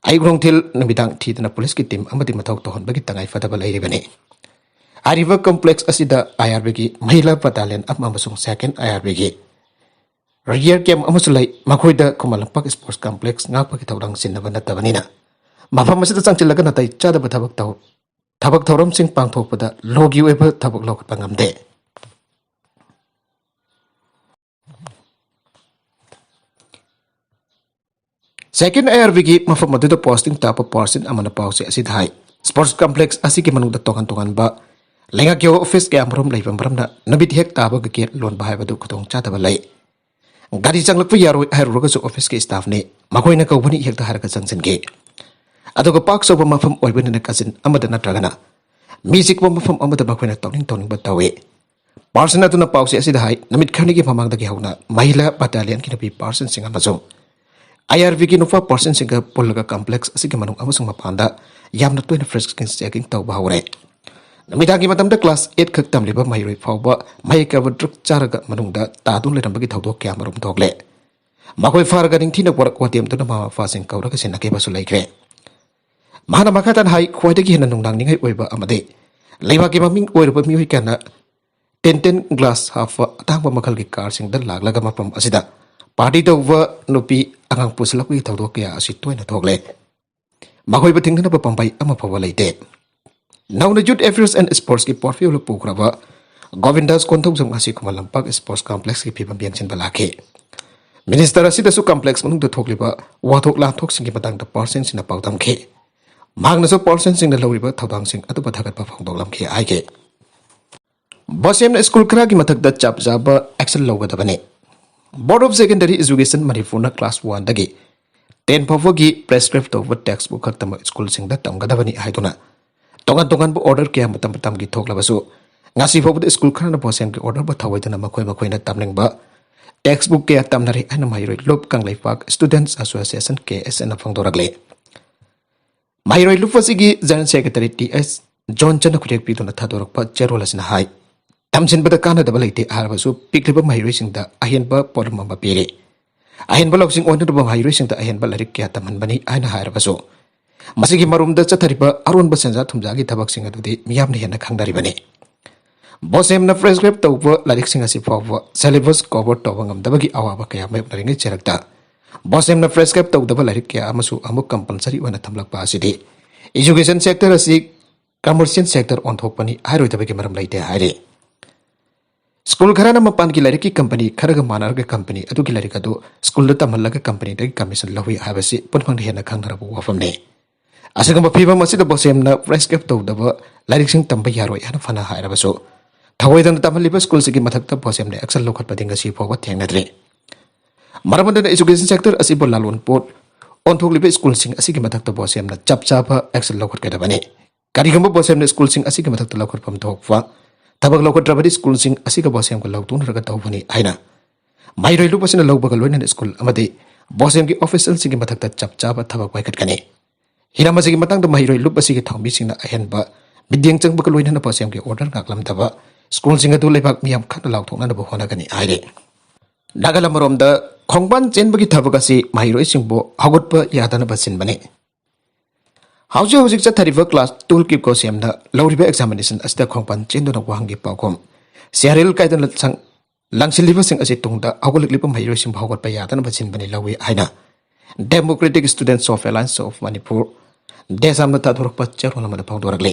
ꯑꯌꯨꯛ ꯅꯨꯡꯊꯤꯜ ꯅꯨꯃꯤꯗꯥꯡ ꯊꯤꯗꯅ ꯄꯨꯂꯤꯁꯀꯤ ꯇꯤꯝ ꯑꯃꯗꯤ ꯃꯊꯧ ꯇꯧꯍꯟꯕꯒꯤ ꯇꯉꯥꯏ ꯐꯗꯕ ꯂꯩꯔꯤꯕꯅꯤ꯫ ꯍꯥꯏꯔꯤꯕ ꯀꯣꯝꯄ꯭ꯂꯦꯛꯁ ꯑꯁꯤꯗ ꯑꯥꯏ ꯑꯥꯔ ꯕꯤꯒꯤ ꯃꯍꯤꯂꯥ ꯕꯇꯥꯂꯤꯌꯟ ꯑꯃ ꯑꯃꯁꯨꯡ ꯁꯦꯀꯦꯟ ꯑꯥꯏ ꯑꯥꯔ ꯕꯤꯒꯤ ꯔꯤꯌꯔ ꯀꯦꯝ ꯑꯃꯁꯨ ꯂꯩ꯫ ꯃꯈꯣꯏꯗ ꯈꯨꯃꯟ ꯂꯝꯄꯥꯛ ꯁ꯭ꯄꯣꯔꯠꯁ ꯀꯝꯄ꯭ꯂꯦꯛꯁ ꯉꯥꯛꯄꯒꯤ ꯊꯧꯔꯥꯡ ꯆꯤꯟꯅꯕ ꯅꯠꯇꯕꯅꯤꯅ ꯃꯐꯝ ꯑꯁꯤꯗ ꯆꯪꯁꯤꯜꯂꯒ ꯅꯥꯇꯩ ꯆꯥꯗꯕ ꯊꯕꯛ ꯇꯧ-, ꯊꯕꯛ ꯊꯧꯔꯝꯁꯤꯡ ꯄꯥꯡꯊꯣꯛꯄꯗ ꯂꯣꯒꯤ ꯑꯣꯏꯕ ꯊꯕꯛ ꯂꯧꯈꯠꯄ ꯉꯝꯗꯦ꯫ ꯁꯦꯀꯦꯟ ꯑꯥꯏ ꯑꯥꯔ ꯕꯤꯒꯤ ꯃꯐꯝ ꯑꯗꯨꯗ ꯄꯣꯁꯇꯤꯡ ꯇꯥꯕ ꯄꯥꯔꯁꯟ ꯑꯃꯅ ꯄꯥꯎꯆꯦ ꯑꯁꯤꯗ ꯍꯥꯏ, ꯁ꯭ꯄꯣꯔꯠꯁ ꯀꯝꯄ꯭ꯂꯦꯛꯁ ꯑꯁꯤꯒꯤ ꯃꯅꯨꯡꯗ ꯇꯣꯉꯥꯟ ꯇꯣꯉꯥꯟꯕ ꯂꯩꯉꯥꯛꯀꯤ ꯑꯣꯐꯤꯁ ꯀꯌꯥ ꯃꯔꯨꯝ ꯂꯩꯕ ꯃꯔꯝꯅ ꯅꯨꯃꯤꯠ ꯍꯦꯛ ꯇꯥꯕꯒ ꯒꯦꯠ ꯂꯣꯟꯕ ꯍꯥꯏꯕꯗꯨ ꯈꯨꯗꯣꯡꯆꯥꯗꯕ ꯂꯩ꯫ ꯒꯥꯔꯤ ꯆꯪꯂꯛꯄ ꯌꯥꯔꯣꯏ ꯍꯥꯏꯔꯨꯔꯒꯁꯨ ꯑꯣꯐꯤꯁꯀꯤ ꯁ꯭ꯇꯥꯐꯅꯤ, ꯃꯈꯣꯏꯅ ꯀꯧꯕꯅꯤ ꯍꯦꯛꯇ ꯍꯥꯏꯔꯒ ꯆꯪꯁꯤꯟꯈꯤ꯫ ꯑꯗꯨꯒ ꯄꯥꯛ ꯆꯥꯎꯕ ꯃꯐꯝ ꯑꯣꯏꯕꯅꯤꯅ ꯀꯥꯆꯤꯟ ꯑꯃꯗ ꯅꯠꯇ꯭ꯔꯒꯅ ꯃꯤ ꯆꯤꯛꯄ ꯃꯐꯝ ꯑꯃꯗ ꯃꯈꯣꯏꯅ ꯇꯧꯅꯤꯡ ꯇꯧꯅꯤꯡꯕ ꯇꯧꯏ꯫ ꯄꯥꯔꯁꯟ ꯑꯗꯨꯅ ꯄꯥꯎꯆꯦ ꯑꯁꯤꯗ ꯍꯥꯏ, ꯅꯨꯃꯤꯠ ꯈꯔꯅꯤꯒꯤ ꯃꯃꯥꯡꯗꯒꯤ ꯍꯧꯅ ꯃꯍꯤꯂꯥ ꯕꯇꯥꯂꯤꯌꯟꯒꯤ ꯅꯨꯄꯤ ꯄꯥꯔꯁꯟꯁꯤꯡ ꯑꯃꯁꯨꯡ ꯑꯥꯏ ꯑꯥꯔ ꯕꯤꯒꯤ ꯅꯨꯄꯥ ꯄꯥꯔꯁꯟꯁꯤꯡꯒ ꯄꯨꯜꯂꯒ ꯀꯝꯄ꯭ꯂꯦꯛꯁ ꯑꯁꯤꯒꯤ ꯃꯅꯨꯡ ꯑꯃꯁꯨꯡ ꯃꯄꯥꯟꯗ ꯌꯥꯝꯅ ꯇꯣꯏꯅ ꯐ꯭ꯔꯤꯁꯀꯤꯡ ꯆꯦꯀꯤꯡ ꯇꯧꯕ ꯍꯧꯔꯦ꯫ ꯅꯨꯃꯤꯗꯥꯡꯒꯤ ꯃꯇꯝꯗ ꯀ꯭ꯂꯥꯁ ꯑꯦꯠ ꯈꯛ ꯇꯝꯂꯤꯕ ꯃꯍꯩꯔꯣꯏ ꯐꯥꯎꯕ ꯃꯍꯩ ꯀꯌꯥꯕ ꯗ꯭ꯔꯒ ꯆꯥꯔꯒ ꯃꯅꯨꯡꯗ ꯇꯥꯗꯨꯅ ꯂꯩꯔꯝꯕꯒꯤ ꯊꯧꯗꯣꯛ ꯀꯌꯥ ꯃꯔꯨꯝ ꯊꯣꯛꯂꯦ꯫ ꯃꯈꯣꯏ ꯐꯥꯔꯒ ꯅꯤꯡꯊꯤꯅ ꯋꯥꯔꯛ ꯋꯥꯇꯦꯝꯗꯨꯅ ꯃꯃꯥ ꯃꯄꯥꯁꯤꯡ ꯀꯧꯔꯒ ꯁꯤꯟꯅꯈꯤꯕꯁꯨ ꯂꯩꯈ꯭ꯔꯦ꯫ ꯃꯍꯥꯛꯅ ꯃꯈꯥ ꯇꯥꯅ ꯍꯥꯏ, ꯈ꯭ꯋꯥꯏꯗꯒꯤ ꯍꯦꯟꯅ ꯅꯨꯡꯅꯥꯡꯅꯤꯡꯉꯥꯏ ꯑꯣꯏꯕ ꯑꯃꯗꯤ ꯂꯩꯕꯥꯛꯀꯤ ꯃꯃꯤꯡ ꯑꯣꯏꯔꯕ ꯃꯤꯑꯣꯏ ꯀꯌꯥꯅ ꯇꯦꯟ ꯇꯦꯟ ꯒ꯭ꯂꯥꯁ ꯍꯥꯞꯄ ꯑꯇꯥꯡꯕ ꯃꯈꯜꯒꯤ ꯀꯥꯔꯁꯤꯡꯗ ꯂꯥꯛꯂꯒ ꯃꯐꯝ ꯑꯁꯤꯗ ꯄꯥꯔꯇꯤ ꯇꯧꯕ ꯅꯨꯄꯤ ꯑꯉꯥꯡ ꯄꯨꯁꯤꯜꯂꯛꯄꯒꯤ ꯊꯧꯗꯣꯛ ꯀꯌꯥ ꯑꯁꯤ ꯇꯣꯏꯅ ꯊꯣꯛꯂꯦ꯫ ꯃꯈꯣꯏꯕꯨ ꯊꯤꯡꯅꯅꯕ ꯄꯥꯝꯕꯩ ꯑꯃ ꯐꯥꯎꯕ ꯂꯩꯇꯦ꯫ ꯅꯧꯅ Youth Affairs and Sportsꯀꯤ portfolio ꯄꯨꯈ꯭ꯔꯕ ꯒꯣꯕꯤꯟꯗꯥꯁ Konthoujam ꯑꯁꯤ ꯈꯨꯃꯟ ꯂꯝꯄꯥꯛ ꯁ꯭ꯄꯣꯔꯠꯁ ꯀꯝꯄ꯭ꯂꯦꯛꯁꯀꯤ ꯐꯤꯕꯝ ꯌꯦꯡꯁꯤꯟꯕ ꯂꯥꯛꯈꯤ꯫ ꯃꯤꯅꯤꯁꯇꯔ ꯑꯁꯤꯗꯁꯨ ꯀꯝꯄ꯭ꯂꯦꯛꯁ ꯃꯅꯨꯡꯗ ꯊꯣꯛꯂꯤꯕ ꯋꯥꯊꯣꯛ ꯂꯥꯟꯊꯣꯛꯁꯤꯡꯒꯤ ꯃꯇꯥꯡꯗ ꯄꯥꯔꯁꯟꯁꯤꯡꯅ ꯄꯥꯎꯗꯝꯈꯤ꯫ ꯃꯍꯥꯛꯅꯁꯨ ꯄꯥꯔꯁꯟꯁꯤꯡꯅ ꯂꯧꯔꯤꯕ ꯊꯧꯗꯥꯡꯁꯤꯡ ꯑꯗꯨ ꯃꯊꯥꯒꯠꯄ ꯐꯣꯡꯗꯣꯛꯂꯝꯈꯤ ꯍꯥꯏꯈꯤ꯫ ꯕꯣꯁꯦꯝꯅ ꯁ꯭ꯀꯨꯜ ꯈꯔꯒꯤ ꯃꯊꯛꯇ ꯆꯞ ꯆꯥꯕ action ꯂꯧꯒꯗꯕꯅꯤ꯫ Board of Secondary Education ꯃꯅꯤꯄꯨꯔꯅ ꯀ꯭ꯂꯥꯁ ꯋꯥꯟꯗꯒꯤ ꯇꯦꯟ ꯐꯥꯎꯕꯒꯤ prescribe ꯇꯧꯕ text book ꯈꯛꯇꯃꯛ ꯁ꯭ꯀꯨꯜꯁꯤꯡꯗ ꯇꯝꯒꯗꯕꯅꯤ ꯍꯥꯏꯗꯨꯅ ꯇꯣꯉꯥꯟ ꯇꯣꯉꯥꯟꯕ order ꯀꯌꯥ ꯃꯇꯝ ꯃꯇꯝꯒꯤ ꯊꯣꯛꯂꯕꯁꯨ, ꯉꯁꯤ ꯐꯥꯎꯕꯗ ꯁ꯭ꯀꯨꯜ ꯈꯔꯅ ꯕꯣꯁꯦꯝꯒꯤ orderꯕꯨ ꯊꯧꯑꯣꯏꯗꯅ ꯃꯈꯣꯏ ꯃꯈꯣꯏꯅ ꯇꯝꯅꯤꯡꯕ text book ꯀꯌꯥ ꯇꯝꯅꯔꯤ ꯍꯥꯏꯅ ꯃꯍꯩꯔꯣꯏ ꯂꯨꯞ Kangleipak Students Association, K S Aꯅ ꯐꯣꯡꯗꯣꯔꯛꯂꯤ꯫ ꯃꯍꯩꯔꯣꯏ ꯂꯨꯞ ꯑꯁꯤꯒꯤ General Secretary T S ꯖꯣꯟꯁꯟꯅ ꯈꯨꯠꯌꯦꯛ ꯄꯤꯗꯨꯅ ꯊꯥꯗꯣꯔꯛꯄ ꯆꯦꯔꯣꯜ ꯑꯁꯤꯅ ꯍꯥꯏ, ꯇꯝꯁꯤꯟꯕꯗ ꯀꯥꯟꯅꯗꯕ ꯂꯩꯇꯦ ꯍꯥꯏꯔꯕꯁꯨ, ꯄꯤꯛꯂꯤꯕ ꯃꯍꯩꯔꯣꯏꯁꯤꯡꯗ ꯑꯍꯦꯟꯕ ꯄꯣꯠꯂꯨꯝ ꯑꯃ ꯄꯤꯔꯤ꯫ ꯑꯍꯦꯟꯕ ꯂꯧꯁꯤꯡ ꯑꯣꯏꯅꯅꯕ ꯃꯍꯩꯔꯣꯏꯁꯤꯡꯗ ꯑꯍꯦꯟꯕ ꯂꯥꯏꯔꯤꯛ ꯀꯌꯥ ꯇꯝꯍꯟꯕꯅꯤ ꯍꯥꯏꯅ ꯍꯥꯏꯔꯕꯁꯨ, ꯃꯁꯤꯒꯤ ꯃꯔꯨꯝꯗ ꯆꯠꯊꯔꯤꯕ ꯑꯔꯣꯟꯕ ꯁꯦꯟꯖꯥ ꯊꯨꯝꯖꯥꯒꯤ ꯊꯕꯛꯁꯤꯡ ꯑꯗꯨꯗꯤ ꯃꯤꯌꯥꯝꯅ ꯍꯦꯟꯅ ꯈꯪꯅꯔꯤꯕꯅꯤ꯫ ꯕꯣꯁꯦꯝꯅ prescribe ꯇꯧꯕ ꯂꯥꯏꯔꯤꯛꯁꯤꯡ ꯑꯁꯤ ꯐꯥꯎꯕ syllabus cover ꯇꯧꯕ ꯉꯝꯗꯕꯒꯤ ꯑꯋꯥꯕ ꯀꯌꯥ ꯃꯥꯌꯣꯛꯅꯔꯤꯉꯩ ꯆꯩꯔꯛꯇ, ꯕꯣꯁꯦꯝꯅ prescribe ꯇꯧꯗꯕ ꯂꯥꯏꯔꯤꯛ ꯀꯌꯥ ꯑꯃꯁꯨ ꯑꯃꯨꯛ compulsory ꯑꯣꯏꯅ ꯊꯝꯂꯛꯄ ꯑꯁꯤꯗꯤ education sector ꯑꯁꯤ commercial sector ꯑꯣꯟꯊꯣꯛꯄꯅꯤ ꯍꯥꯏꯔꯣꯏꯗꯕꯒꯤ ꯃꯔꯝ ꯂꯩꯇꯦ ꯍꯥꯏꯔꯤ꯫ ꯁ꯭ꯀꯨꯜ ꯈꯔꯅ ꯃꯄꯥꯟꯒꯤ ꯂꯥꯏꯔꯤꯛꯀꯤ ꯀꯝꯄꯅꯤ ꯈꯔꯒ ꯃꯥꯟꯅꯔꯒ ꯀꯝꯄꯅꯤ ꯑꯗꯨꯒꯤ ꯂꯥꯏꯔꯤꯛ ꯑꯗꯨ ꯁ꯭ꯀꯨꯜꯗ ꯇꯝꯍꯜꯂꯒ ꯀꯝꯄꯅꯤꯗꯒꯤ commission ꯂꯧꯏ ꯍꯥꯏꯕꯁꯤ ꯄꯨꯝꯅꯃꯛꯅ ꯍꯦꯟꯅ ꯈꯪꯅꯔꯕ ꯋꯥꯐꯝꯅꯤ꯫ ꯑꯁꯤꯒꯨꯝꯕ ꯐꯤꯕꯝ ꯑꯁꯤꯗ ꯕꯣꯁꯦꯝꯅ prescribe ꯇꯧꯗꯕ ꯂꯥꯏꯔꯤꯛꯁꯤꯡ ꯇꯝꯕ ꯌꯥꯔꯣꯏ ꯍꯥꯏꯅ ꯐꯅ ꯍꯥꯏꯔꯕꯁꯨ, ꯊꯑꯣꯏꯗꯅ ꯇꯝꯍꯜꯂꯤꯕ ꯁ꯭ꯀꯨꯜꯁꯤꯡꯒꯤ ꯃꯊꯛꯇ ꯕꯣꯁꯦꯝꯅ action ꯂꯧꯈꯠꯄꯗꯤ ꯉꯁꯤ ꯐꯥꯎꯕ ꯊꯦꯡꯅꯗ꯭ꯔꯤ꯫ ꯃꯔꯝ ꯑꯗꯨꯅ education sector ꯑꯁꯤꯕꯨ ꯂꯥꯂꯣꯟ ꯄꯣꯠ ꯑꯣꯟꯊꯣꯛꯂꯤꯕ ꯁ꯭ꯀꯨꯜꯁꯤꯡ ꯑꯁꯤꯒꯤ ꯃꯊꯛꯇ ꯕꯣꯁꯦꯝꯅ ꯆꯞ ꯆꯥꯕ action ꯂꯧꯈꯠꯀꯗꯕꯅꯤ꯫ ꯀꯔꯤꯒꯨꯝꯕ ꯕꯣꯁꯦꯝꯅ ꯁ꯭ꯀꯨꯜꯁꯤꯡ ꯑꯁꯤꯒꯤ ꯃꯊꯛꯇ ꯂꯧꯈꯠꯐꯝ ꯊꯣꯛꯄ ꯊꯕꯛ ꯂꯧꯈꯠꯇ꯭ꯔꯕꯗꯤ, ꯁ꯭ꯀꯨꯜꯁꯤꯡ ꯑꯁꯤꯒ ꯕꯣꯁꯦꯝꯒ ꯂꯧꯊꯣꯛꯅꯔꯒ ꯇꯧꯕꯅꯤ ꯍꯥꯏꯅ ꯃꯍꯩꯔꯣꯏ ꯂꯨꯞ ꯑꯁꯤꯅ ꯂꯧꯕꯒ ꯂꯣꯏꯅꯅ ꯁ꯭ꯀꯨꯜ ꯑꯃꯗꯤ ꯕꯣꯁꯦꯝꯒꯤ officialꯁꯤꯡꯒꯤ ꯃꯊꯛꯇ ꯆꯞ ꯆꯥꯕ ꯊꯕꯛ ꯄꯥꯏꯈꯠꯀꯅꯤ꯫ ꯍꯤꯔꯝ ꯑꯁꯤꯒꯤ ꯃꯇꯥꯡꯗ ꯃꯍꯩꯔꯣꯏ ꯂꯨꯞ ꯑꯁꯤꯒꯤ ꯊꯧꯃꯤꯁꯤꯡꯅ ꯑꯍꯦꯟꯕ ꯃꯤꯠꯌꯦꯡ ꯆꯪꯕꯒ ꯂꯣꯏꯅꯅ ꯕꯣꯁꯦꯝꯒꯤ order ꯉꯥꯛꯂꯝꯗꯕ ꯁ꯭ꯀꯨꯜꯁꯤꯡ ꯑꯗꯨ ꯂꯩꯕꯥꯛ ꯃꯤꯌꯥꯝ ꯈꯟꯅ ꯂꯥꯎꯊꯣꯛꯅꯅꯕ ꯍꯣꯠꯅꯒꯅꯤ ꯍꯥꯏꯔꯤ꯫ ꯅꯥꯒꯥꯂꯝ ꯑꯃꯔꯣꯝꯗ, ꯈꯣꯡꯕꯥꯟ ꯆꯦꯟꯕꯒꯤ ꯊꯕꯛ ꯑꯁꯤ ꯃꯍꯩꯔꯣꯏꯁꯤꯡꯕꯨ ꯍꯧꯒꯠꯄ ꯌꯥꯗꯅꯕ ꯁꯤꯟꯕꯅꯤ꯫ ꯍꯧꯖꯤꯛ ꯍꯧꯖꯤꯛ ꯆꯠꯊꯔꯤꯕ class twelveꯀꯤ ꯕꯣꯁꯦꯝꯅ ꯂꯧꯔꯤꯕ examination ꯑꯁꯤꯗ ꯈꯣꯡꯕꯥꯟ ꯆꯦꯟꯗꯨꯅ ꯋꯥꯍꯪꯒꯤ ꯄꯥꯎꯈꯨꯝ ꯁꯤꯌꯥꯔꯦꯜ ꯀꯥꯏꯗꯅ ꯁꯪ-, ꯂꯪꯁꯤꯜꯂꯤꯕꯁꯤꯡ ꯑꯁꯤ ꯇꯨꯡꯗ ꯍꯧꯒꯠꯂꯛꯂꯤꯕ ꯃꯍꯩꯔꯣꯏꯁꯤꯡꯕꯨ ꯍꯧꯒꯠꯄ ꯌꯥꯗꯅꯕ ꯁꯤꯟꯕꯅꯤ ꯂꯧꯏ ꯍꯥꯏꯅ Democratic Students of Alliance of Manipur, ꯗꯦꯁꯥꯝꯅ ꯊꯥꯗꯣꯔꯛꯄ ꯆꯦꯔꯣꯜ ꯑꯃꯗ ꯐꯣꯡꯗꯣꯔꯛꯂꯤ꯫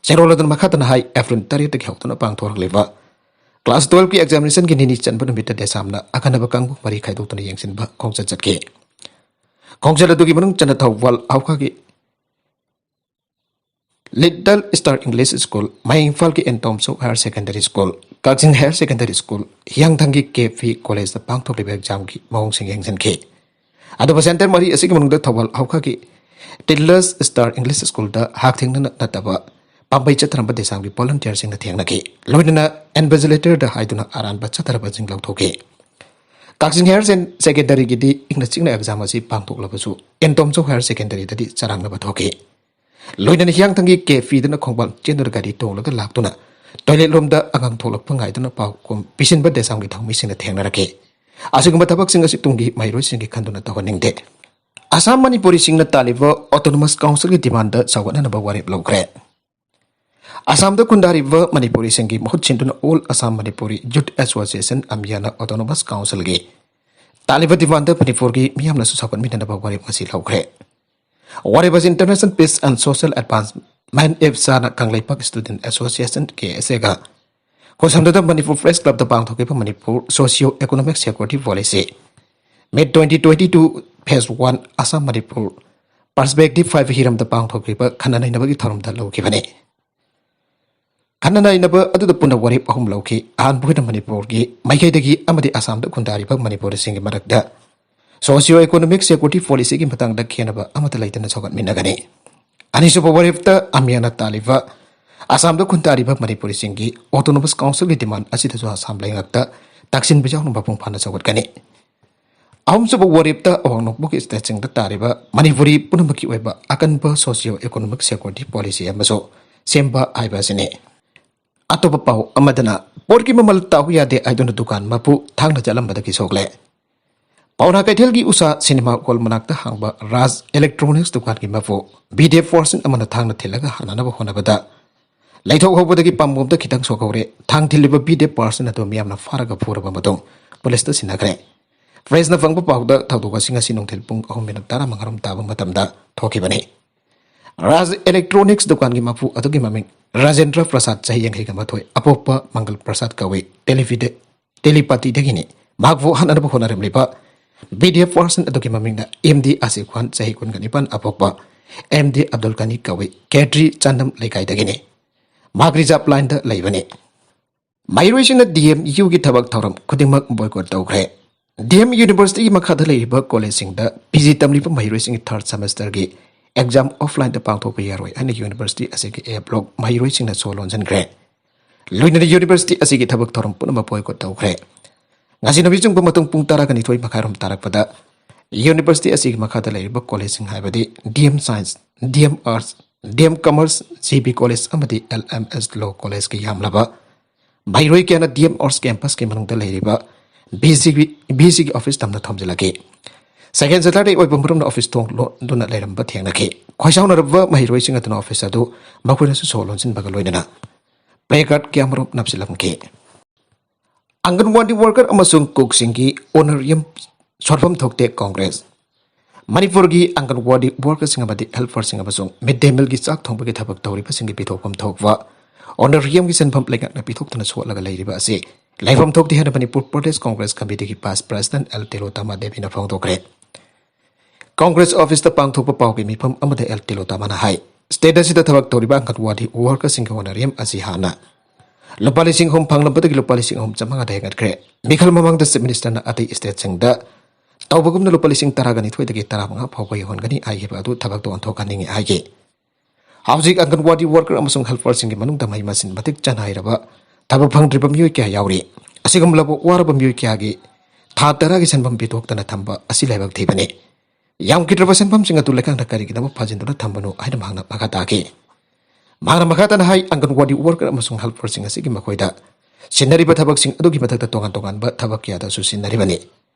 ꯆꯦꯔꯣꯜ ꯑꯗꯨꯅ ꯃꯈꯥ ꯇꯥꯅ ꯍꯥꯏ, April ꯇꯔꯦꯠꯇꯒꯤ ꯍꯧꯗꯨꯅ ꯄꯥꯡꯊꯣꯔꯛꯂꯤꯕ class twelveꯀꯤ examinationꯒꯤ ꯅꯤꯅꯤ ꯆꯟꯕ ꯅꯨꯃꯤꯠꯇ ꯗꯦꯁꯥꯝꯅ ꯑꯈꯟꯅꯕ ꯀꯥꯡꯕꯨ ꯃꯔꯤ ꯈꯥꯏꯗꯣꯛꯇꯨꯅ ꯌꯦꯡꯁꯤꯟꯕ ꯈꯣꯡꯆꯠ ꯆꯠꯈꯤ꯫ ꯈꯣꯡꯆꯠ ꯑꯗꯨꯒꯤ ꯃꯅꯨꯡ ꯆꯟꯅ Thoubal ꯍꯧꯈꯥꯒꯤ Little Star English School, ꯃꯌꯥꯏ ꯏꯝꯐꯥꯜꯒꯤ ꯑꯦꯟꯇꯣꯝꯁꯣ Higher Secondary School, ꯀꯛꯆꯤꯡ Higher Secondary School, ꯍꯤꯌꯥꯡꯊꯥꯡꯒꯤ K P ꯀꯣꯂꯦꯖꯇ ꯄꯥꯡꯊꯣꯛꯂꯤꯕ examꯒꯤ ꯃꯑꯣꯡꯁꯤꯡ ꯌꯦꯡꯁꯤꯟꯈꯤ꯫ ꯑꯗꯨꯕꯨ center ꯃꯔꯤ ꯑꯁꯤꯒꯤ ꯃꯅꯨꯡꯗ ꯊꯧꯕꯥꯜ ꯍꯧꯈꯥꯒꯤ Little Star English Schoolꯗ ꯍꯛꯊꯦꯡꯅꯅ ꯅꯠꯇꯕ ꯄꯥꯝꯕꯩ ꯆꯠꯊꯔꯝꯕ ꯗꯦꯁꯥꯝꯒꯤ volunteerꯁꯤꯡꯅ ꯊꯦꯡꯅꯈꯤ꯫ ꯂꯣꯏꯅꯅ invigilatorꯗ ꯍꯥꯏꯗꯨꯅ ꯑꯔꯥꯟꯕ ꯆꯠꯊꯔꯕꯁꯤꯡ ꯂꯧꯊꯣꯛꯈꯤ꯫ ꯀꯛꯆꯤꯡ Higher Secondaryꯒꯤꯗꯤ ꯏꯪꯅ ꯆꯤꯛꯅ exam ꯑꯁꯤ ꯄꯥꯡꯊꯣꯛꯂꯕꯁꯨ, ꯑꯦꯟꯇꯣꯝꯁꯣ Higher Secondaryꯗꯗꯤ ꯆꯔꯥꯡꯅꯕ ꯊꯣꯛꯈꯤ꯫ ꯂꯣꯏꯅꯅ ꯍꯤꯌꯥꯡꯊꯥꯡꯒꯤ ꯀꯦ ꯄꯤꯗꯅ ꯈꯣꯡꯕꯥꯜ ꯆꯦꯟꯗꯨꯅ ꯒꯥꯔꯤ ꯇꯣꯡꯂꯒ ꯂꯥꯛꯇꯨꯅ ꯇꯣꯏꯂꯦꯠ ꯂꯣꯝꯗ ꯑꯉꯥꯡ ꯊꯣꯛꯂꯛꯄ ꯉꯥꯏꯗꯨꯅ ꯄꯥꯎꯈꯨꯝ ꯄꯤꯁꯤꯟꯕ ꯗꯦꯁꯥꯝꯒꯤ ꯊꯧꯃꯤꯁꯤꯡꯅ ꯊꯦꯡꯅꯔꯛꯈꯤ꯫ ꯑꯁꯤꯒꯨꯝꯕ ꯊꯕꯛꯁꯤꯡ ꯑꯁꯤ ꯇꯨꯡꯒꯤ ꯃꯍꯩꯔꯣꯏꯁꯤꯡꯒꯤ ꯈꯟꯗꯨꯅ ꯇꯧꯍꯟꯅꯤꯡꯗꯦ꯫ ꯑꯁꯥꯝ ꯃꯅꯤꯄꯨꯔꯤꯁꯤꯡꯅ ꯇꯥꯜꯂꯤꯕ ꯑꯣꯇꯣꯅꯣꯃꯁ ꯀꯥꯎꯟꯁꯤꯜꯒꯤ ꯗꯤꯃꯥꯟꯗ ꯁꯧꯒꯠꯅꯅꯕ ꯋꯥꯔꯦꯞ ꯂꯧꯈ꯭ꯔꯦ꯫ ꯑꯁꯥꯝꯗ ꯈꯨꯟꯗꯥꯔꯤꯕ ꯃꯅꯤꯄꯨꯔꯤꯁꯤꯡꯒꯤ ꯃꯍꯨꯠ ꯁꯤꯟꯗꯨꯅ ꯑꯣꯜ ꯑꯁꯥꯝ ꯃꯅꯤꯄꯨꯔꯤ ꯌꯨꯠ ꯑꯦꯁꯣꯁꯤꯌꯦꯁꯟ, ꯑꯃꯤꯌꯥꯅ ꯑꯣꯇꯣꯅꯣꯃꯁ ꯀꯥꯎꯟꯁꯤꯜꯒꯤ ꯇꯥꯜꯂꯤꯕ ꯗꯤꯃꯥꯟꯗ ꯃꯅꯤꯄꯨꯔꯒꯤ ꯃꯤꯌꯥꯝꯅꯁꯨ ꯁꯧꯒꯠꯃꯤꯟꯅꯅꯕ ꯋꯥꯔꯦꯞ ꯉꯁꯤ ꯂꯧꯈ꯭ꯔꯦ꯫ ꯋꯥꯔꯦꯞ ꯑꯁꯤ International Peace and Social Advancement, ꯏꯞꯁꯥꯅ Kangleipak student association, K S ꯑꯦꯒ ꯈꯣꯡꯁꯝꯗꯨꯗ ꯃꯅꯤꯄꯨꯔ ꯄ꯭ꯔꯦꯁ ꯀ꯭ꯂꯕꯇ ꯄꯥꯡꯊꯣꯛꯈꯤꯕ Manipur socio economic security policy May twenty twenty two phase one Assam Manipur perspective ꯍꯥꯏꯕ ꯍꯤꯔꯝꯗ ꯄꯥꯡꯊꯣꯛꯈꯤꯕ ꯈꯟꯅ ꯅꯩꯅꯕꯒꯤ ꯊꯧꯔꯝꯗ ꯂꯧꯈꯤꯕꯅꯤ꯫ ꯈꯟꯅ ꯅꯩꯅꯕ ꯑꯗꯨꯗ ꯄꯨꯟꯅ ꯋꯥꯔꯦꯞ ꯑꯍꯨꯝ ꯂꯧꯈꯤ꯫ ꯑꯍꯥꯟꯕ ꯑꯣꯏꯅ ꯃꯅꯤꯄꯨꯔꯒꯤ ꯃꯥꯏꯀꯩꯗꯒꯤ ꯑꯃꯗꯤ ꯑꯁꯥꯝꯗ ꯈꯨꯟꯗꯥꯔꯤꯕ ꯃꯅꯤꯄꯨꯔꯤꯁꯤꯡꯒꯤ ꯃꯔꯛꯇ ꯁꯣꯁꯤꯌꯣ ꯏꯀꯣꯅꯣꯃꯤꯛ ꯁꯦꯀ꯭ꯌꯨꯔꯤꯇꯤ ꯄꯣꯂꯤꯁꯤꯒꯤ ꯃꯇꯥꯡꯗ ꯈꯦꯟꯅꯕ ꯑꯃꯠꯇ ꯂꯩꯇꯅ ꯁꯧꯒꯠꯃꯤꯟꯅꯒꯅꯤ꯫ ꯑꯅꯤꯁꯨꯕ ꯋꯥꯔꯦꯞꯇ ꯑꯃꯤꯌꯥꯅ ꯇꯥꯜꯂꯤꯕ ꯑꯁꯥꯝꯗ ꯈꯨꯟꯗꯥꯔꯤꯕ ꯃꯅꯤꯄꯨꯔꯤꯁꯤꯡꯒꯤ ꯑꯣꯇꯣꯅꯣꯃꯁ ꯀꯥꯎꯟꯁꯤꯜꯒꯤ ꯗꯤꯃꯥꯟ ꯑꯁꯤꯗꯁꯨ ꯑꯁꯥꯝ ꯂꯩꯉꯥꯛꯇ ꯇꯥꯛꯁꯤꯟꯕ ꯌꯥꯎꯅ ꯃꯄꯨꯡ ꯐꯥꯅ ꯁꯧꯒꯠꯀꯅꯤ꯫ ꯑꯍꯨꯝꯁꯨꯕ ꯋꯥꯔꯦꯞꯇ ꯑꯋꯥꯡ ꯅꯣꯡꯄꯣꯛꯀꯤ ꯁ꯭ꯇꯦꯠꯁꯤꯡꯗ ꯇꯥꯔꯤꯕ ꯃꯅꯤꯄꯨꯔꯤ ꯄꯨꯝꯅꯃꯛꯀꯤ ꯑꯣꯏꯕ ꯑꯀꯟꯕ ꯁꯣꯁꯤꯌꯣ ꯏꯀꯣꯅꯣꯃꯤꯛ ꯁꯦꯀ꯭ꯌꯨꯔꯤꯇꯤ ꯄꯣꯂꯤꯁꯤ ꯑꯃꯁꯨ ꯁꯦꯝꯕ ꯍꯥꯏꯕ ꯑꯁꯤꯅꯤ꯫ ꯑꯇꯣꯞꯄ ꯄꯥꯎ ꯑꯃꯗꯅ ꯄꯣꯠꯀꯤ ꯃꯃꯜ ꯇꯥꯎ ꯌꯥꯗꯦ ꯍꯥꯏꯗꯨꯅ ꯗꯨꯀꯥꯟ ꯃꯄꯨ ꯊꯥꯡꯅ ꯆꯠꯂꯝꯕꯗꯒꯤ ꯁꯣꯛꯂꯦ꯫ ꯄꯥꯎꯅꯥ ꯀꯩꯊꯦꯜꯒꯤ ꯎꯁꯥ ꯁꯤꯅꯦꯃꯥ ꯍꯣꯜ ꯃꯅꯥꯛꯇ ꯍꯥꯡꯕ ꯔꯥꯖ ꯏꯂꯦꯛꯇ꯭ꯔꯣꯅꯤꯛꯁ ꯗꯨꯀꯥꯟꯒꯤ ꯃꯄꯨ ꯕꯤ ꯗꯦꯕ ꯄꯥꯔꯁꯟ ꯑꯃꯅ ꯊꯥꯡꯅ ꯊꯤꯜꯂꯒ ꯍꯥꯠꯅꯅꯕ ꯍꯣꯠꯅꯕꯗ ꯂꯩꯊꯣꯛꯍꯧꯕꯗꯒꯤ ꯄꯥꯝꯕꯣꯝꯗ ꯈꯤꯇꯪ ꯁꯣꯛꯍꯧꯔꯦ꯫ ꯊꯥꯡ ꯊꯤꯜꯂꯤꯕ ꯕꯤ ꯗꯦꯕ ꯄꯥꯔꯁꯟ ꯑꯗꯨ ꯃꯤꯌꯥꯝꯅ ꯐꯥꯔꯒ ꯐꯨꯔꯕ ꯃꯇꯨꯡ ꯄꯨꯂꯤꯁꯇ ꯁꯤꯟꯅꯈ꯭ꯔꯦ꯫ ꯄ꯭ꯔꯦꯁꯅ ꯐꯪꯕ ꯄꯥꯎꯗ ꯊꯧꯗꯣꯛ ꯑꯁꯤ ꯉꯁꯤ ꯅꯨꯡꯊꯤꯜ ꯄꯨꯡ ꯑꯍꯨꯝ ꯃꯤꯅꯠ ꯇꯔꯥꯃꯉꯥ ꯔꯣꯝ ꯇꯥꯕ ꯃꯇꯝꯗ ꯊꯣꯛꯈꯤꯕꯅꯤ꯫ ꯔꯥꯖ ꯏꯂꯦꯛꯇ꯭ꯔꯣꯅꯤꯛꯁ ꯗꯨꯀꯥꯟꯒꯤ ꯃꯄꯨ ꯑꯗꯨꯒꯤ ꯃꯃꯤꯡ ꯔꯥꯖꯦꯟꯗ꯭ꯔ ꯄ꯭ꯔꯁꯥꯗ, ꯆꯍꯤ ꯌꯥꯡꯈꯩꯒ ꯃꯥꯊꯣꯏ, ꯑꯄꯣꯛꯄ ꯃꯪꯒꯜ ꯄ꯭ꯔꯁꯥꯗ ꯀꯧꯏ꯫ ꯇꯦꯂꯤꯄꯤꯗ-, ꯇꯦꯂꯤꯄꯥꯇꯤꯗꯒꯤꯅꯤ꯫ ꯃꯍꯥꯛꯄꯨ ꯍꯥꯠꯅꯅꯕ ꯍꯣꯠꯅꯔꯝꯂꯤꯕ ꯕꯤ ꯗꯤ ꯑꯦꯐ ꯄꯥꯔꯁꯟ ꯑꯗꯨꯒꯤ ꯃꯃꯤꯡꯅ ꯑꯦꯝ ꯗꯤ ꯑꯥꯁꯤꯐ ꯈꯥꯟ, ꯆꯍꯤ ꯀꯨꯟꯒ ꯅꯤꯄꯥꯟ, ꯑꯄꯣꯛꯄ ꯑꯦꯝ ꯗꯤ ꯑꯕꯗꯨꯜ ꯒꯅꯤ ꯀꯧꯏ, ꯀꯦꯇ꯭ꯔꯤ ꯆꯥꯟꯗꯝ ꯂꯩꯀꯥꯏꯗꯒꯤꯅꯤ꯫ ꯃꯍꯥꯛ ꯔꯤꯖꯥꯕ ꯂꯥꯏꯟꯗ ꯂꯩꯕꯅꯤ꯫ ꯃꯍꯩꯔꯣꯏꯁꯤꯡꯅ ꯗꯤ ꯑꯦꯝ ꯌꯨꯒꯤ ꯊꯕꯛ ꯊꯧꯔꯝ ꯈꯨꯗꯤꯡꯃꯛ ꯕꯣꯏꯀꯣꯠ ꯇꯧꯈ꯭ꯔꯦ꯫ ꯗꯤ ꯑꯦꯝ ꯌꯨꯅꯤꯚꯔꯁꯤꯇꯤꯒꯤ ꯃꯈꯥꯗ ꯂꯩꯔꯤꯕ ꯀꯣꯂꯦꯖꯁꯤꯡꯗ ꯄꯤ ꯖꯤ ꯇꯝꯂꯤꯕ ꯃꯍꯩꯔꯣꯏꯁꯤꯡꯒꯤ ꯊꯥꯔꯗ ꯁꯦꯃꯦꯁꯇꯔꯒꯤ ꯑꯦꯛꯖꯥꯝ ꯑꯣꯐꯂꯥꯏꯟꯗ ꯄꯥꯡꯊꯣꯛꯄ ꯌꯥꯔꯣꯏ ꯍꯥꯏꯅ ꯌꯨꯅꯤꯚꯔꯁꯤꯇꯤ ꯑꯁꯤꯒꯤ ꯑꯦ ꯕ꯭ꯂꯣꯛ ꯃꯍꯩꯔꯣꯏꯁꯤꯡꯅ ꯁꯣ ꯂꯣꯟꯁꯤꯟꯈ꯭ꯔꯦ꯫ ꯂꯣꯏꯅꯅ ꯌꯨꯅꯤꯚꯔꯁꯤꯇꯤ ꯑꯁꯤꯒꯤ ꯊꯕꯛ ꯊꯧꯔꯝ ꯄꯨꯝꯅꯃꯛ ꯕꯣꯏꯀꯣꯠ ꯇꯧꯈ꯭ꯔꯦ꯫ ꯉꯁꯤ ꯅꯨꯃꯤꯠ ꯆꯨꯡꯕ ꯃꯇꯨꯡ ꯄꯨꯡ ꯇꯔꯥꯒ ꯅꯤꯊꯣꯏ ꯃꯈꯥꯏꯔꯣꯝ ꯇꯥꯔꯛꯄꯗ ꯌꯨꯅꯤꯚꯔꯁꯤꯇꯤ ꯑꯁꯤꯒꯤ ꯃꯈꯥꯗ ꯂꯩꯔꯤꯕ ꯀꯣꯂꯦꯖꯁꯤꯡ ꯍꯥꯏꯕꯗꯤ D M science, D M arts, D M commerce, G B college ꯑꯃꯗꯤ ꯑꯦꯜ ꯑꯦꯝ ꯑꯦꯁ ꯂꯣ ꯀꯣꯂꯦꯖꯀꯤ ꯌꯥꯝꯂꯕ ꯃꯍꯩꯔꯣꯏ ꯀꯌꯥꯅ ꯗꯤ ꯑꯦꯝ ꯑꯥꯔꯠꯁ ꯀꯦꯝꯄꯁꯀꯤ ꯃꯅꯨꯡꯗ ꯂꯩꯔꯤꯕ ꯕꯤ ꯖꯤꯒꯤ ꯕꯤ ꯖꯤꯒꯤ ꯑꯣꯐꯤꯁ ꯇꯝꯅ ꯊꯣꯝꯖꯤꯜꯂꯛꯈꯤ꯫ ꯁꯦꯀꯦꯟ ꯁꯦꯇꯔꯗꯦ ꯑꯣꯏꯕ ꯃꯔꯝꯅ ꯑꯣꯐꯤꯁ ꯊꯣꯡ ꯂꯣꯟꯗꯨꯅ ꯂꯩꯔꯝꯕ ꯊꯦꯡꯅꯈꯤ꯫ ꯈꯣꯏꯁꯥꯎꯅꯔꯕ ꯃꯍꯩꯔꯣꯏꯁꯤꯡ ꯑꯗꯨꯅ ꯑꯣꯐꯤꯁ ꯑꯗꯨ ꯃꯈꯣꯏꯅꯁꯨ ꯁꯣ ꯂꯣꯟꯁꯤꯟꯕꯒ ꯂꯣꯏꯅꯅ ꯄ꯭ꯂꯦ ꯀꯥꯔꯗ ꯀꯌꯥꯃꯔꯨꯝ ꯅꯞꯁꯤꯜꯂꯝꯈꯤ꯫ ꯑꯪꯒꯟꯋꯥꯗꯤ ꯋꯥꯔꯀꯔ ꯑꯃꯁꯨꯡ ꯀꯨꯛꯁꯤꯡꯒꯤ ꯑꯣꯅꯔꯦꯔꯤꯌꯝ ꯁꯣꯠꯐꯝ ꯊꯣꯛꯇꯦ ꯀꯣꯡꯒ꯭ꯔꯦꯁ꯫ ꯃꯅꯤꯄꯨꯔꯒꯤ ꯑꯪꯒꯟꯋꯥꯗꯤ ꯋꯥꯔꯀꯔꯁꯤꯡ ꯑꯃꯗꯤ ꯍꯦꯜꯄꯔꯁꯤꯡ ꯑꯃꯁꯨꯡ ꯃꯤꯗ ꯗꯦ ꯃꯤꯜꯒꯤ ꯆꯥꯛ ꯊꯣꯡꯕꯒꯤ ꯊꯕꯛ ꯇꯧꯔꯤꯕꯁꯤꯡꯒꯤ ꯄꯤꯊꯣꯛꯐꯝ ꯊꯣꯛꯄ ꯑꯣꯅꯔꯦꯔꯤꯌꯝꯒꯤ ꯁꯦꯟꯐꯝ ꯂꯩꯉꯥꯛꯅ ꯄꯤꯊꯣꯛꯇꯨꯅ ꯁꯣꯠꯂꯒ ꯂꯩꯔꯤꯕ ꯑꯁꯤ ꯂꯩꯐꯝ ꯊꯣꯛꯇꯦ ꯍꯥꯏꯅ ꯃꯅꯤꯄꯨꯔ ꯄ꯭ꯔꯗꯦꯁ ꯀꯣꯡꯒ꯭ꯔꯦꯁ ꯀꯃꯤꯇꯤꯒꯤ ꯚꯥꯏꯁ ꯄ꯭ꯔꯁꯤꯗꯦꯟꯠ ꯑꯦꯜ ꯇꯤꯂꯣꯇꯥꯃꯥ ꯗꯦꯕꯤꯅ ꯐꯣꯡꯗꯣꯛꯈ꯭ꯔꯦ꯫ ꯀꯣꯡꯒ꯭ꯔꯦꯁ ꯑꯣꯐꯤꯁꯇ ꯄꯥꯡꯊꯣꯛꯄ ꯄꯥꯎꯒꯤ ꯃꯤꯐꯝ ꯑꯃꯗ ꯑꯦꯜ ꯇꯤꯂꯣꯇꯥꯃꯥꯅ ꯍꯥꯏ, ꯁ꯭ꯇꯦꯠ ꯑꯁꯤꯗ ꯊꯕꯛ ꯇꯧꯔꯤꯕ ꯑꯪꯒꯟꯋꯥꯗꯤ ꯋꯥꯔꯀꯔꯁꯤꯡꯒꯤ ꯑꯣꯅꯔꯦꯔꯤꯌꯝ ꯑꯁꯤ ꯍꯥꯟꯅ ꯂꯨꯄꯥ ꯂꯤꯁꯤꯡ ꯑꯍꯨꯝ ꯐꯪꯂꯝꯕꯗꯒꯤ ꯂꯨꯄꯥ ꯂꯤꯁꯤꯡ ꯑꯍꯨꯝ ꯆꯥꯝꯃꯉꯥꯗ ꯍꯦꯟꯒꯠꯈ꯭ꯔꯦ꯫ ꯃꯤꯈꯜ ꯃꯃꯥꯡꯗ ꯆꯤꯐ ꯃꯤꯅꯤꯁꯇꯔꯅ ꯑꯇꯩ ꯁ꯭ꯇꯦꯠꯁꯤꯡꯗ ꯇꯧꯕꯒꯨꯝꯅ ꯂꯨꯄꯥ ꯂꯤꯁꯤꯡ ꯇꯔꯥꯒ ꯅꯤꯊꯣꯏꯗꯒꯤ ꯇꯔꯥꯃꯉꯥ ꯐꯥꯎꯕ ꯌꯧꯍꯟꯒꯅꯤ ꯍꯥꯏꯈꯤꯕ ꯑꯗꯨ ꯊꯕꯛꯇ ꯑꯣꯟꯊꯣꯛꯍꯟꯅꯤꯡꯏ ꯍꯥꯏꯈꯤ꯫ ꯍꯧꯖꯤꯛ ꯑꯪꯒꯟꯋꯥꯗꯤ ꯋꯥꯔꯀꯔ ꯑꯃꯁꯨꯡ ꯍꯦꯜꯄꯔꯁꯤꯡꯒꯤ ꯃꯅꯨꯡꯗ ꯃꯍꯩ ꯃꯁꯤꯡ ꯃꯇꯤꯛ ꯆꯥꯅ ꯍꯩꯔꯕ ꯊꯕꯛ ꯐꯪꯗ꯭ꯔꯤꯕ ꯃꯤꯑꯣꯏ ꯀꯌꯥ ꯌꯥꯎꯔꯤ꯫ ꯑꯁꯤꯒꯨꯝꯂꯕ ꯋꯥꯔꯕ ꯃꯤꯑꯣꯏ ꯀꯌꯥꯒꯤ ꯊꯥ ꯇꯔꯥꯒꯤ ꯁꯦꯟꯐꯝ ꯄꯤꯊꯣꯛꯇꯅ ꯊꯝꯕ ꯑꯁꯤ ꯂꯥꯏꯕꯛ ꯊꯤꯕꯅꯤ꯫ ꯌꯥꯝꯈꯤꯗ꯭ꯔꯕ ꯁꯦꯟꯐꯝꯁꯤꯡ ꯑꯗꯨ ꯂꯩꯉꯥꯛꯅ ꯀꯔꯤꯒꯤꯗꯃꯛ ꯐꯥꯖꯤꯟꯗꯨꯅ ꯊꯝꯕꯅꯣ ꯍꯥꯏꯅ ꯃꯍꯥꯛꯅ ꯃꯈꯥ ꯇꯥꯈꯤ꯫ ꯃꯍꯥꯛꯅ ꯃꯈꯥ ꯇꯥꯅ ꯍꯥꯏ, ꯑꯪꯒꯟꯋꯥꯗꯤ ꯋꯥꯔꯀꯔ ꯑꯃꯁꯨꯡ ꯍꯦꯜꯄꯔꯁꯤꯡ ꯑꯁꯤꯒꯤ ꯃꯈꯣꯏꯗ ꯁꯤꯟꯅꯔꯤꯕ ꯊꯕꯛꯁꯤꯡ ꯑꯗꯨꯒꯤ ꯃꯊꯛꯇ ꯇꯣꯉꯥꯟ ꯇꯣꯉꯥꯟꯕ ꯊꯕꯛ ꯀꯌꯥꯗꯁꯨ ꯁꯤꯟꯅꯔꯤꯕꯅꯤ꯫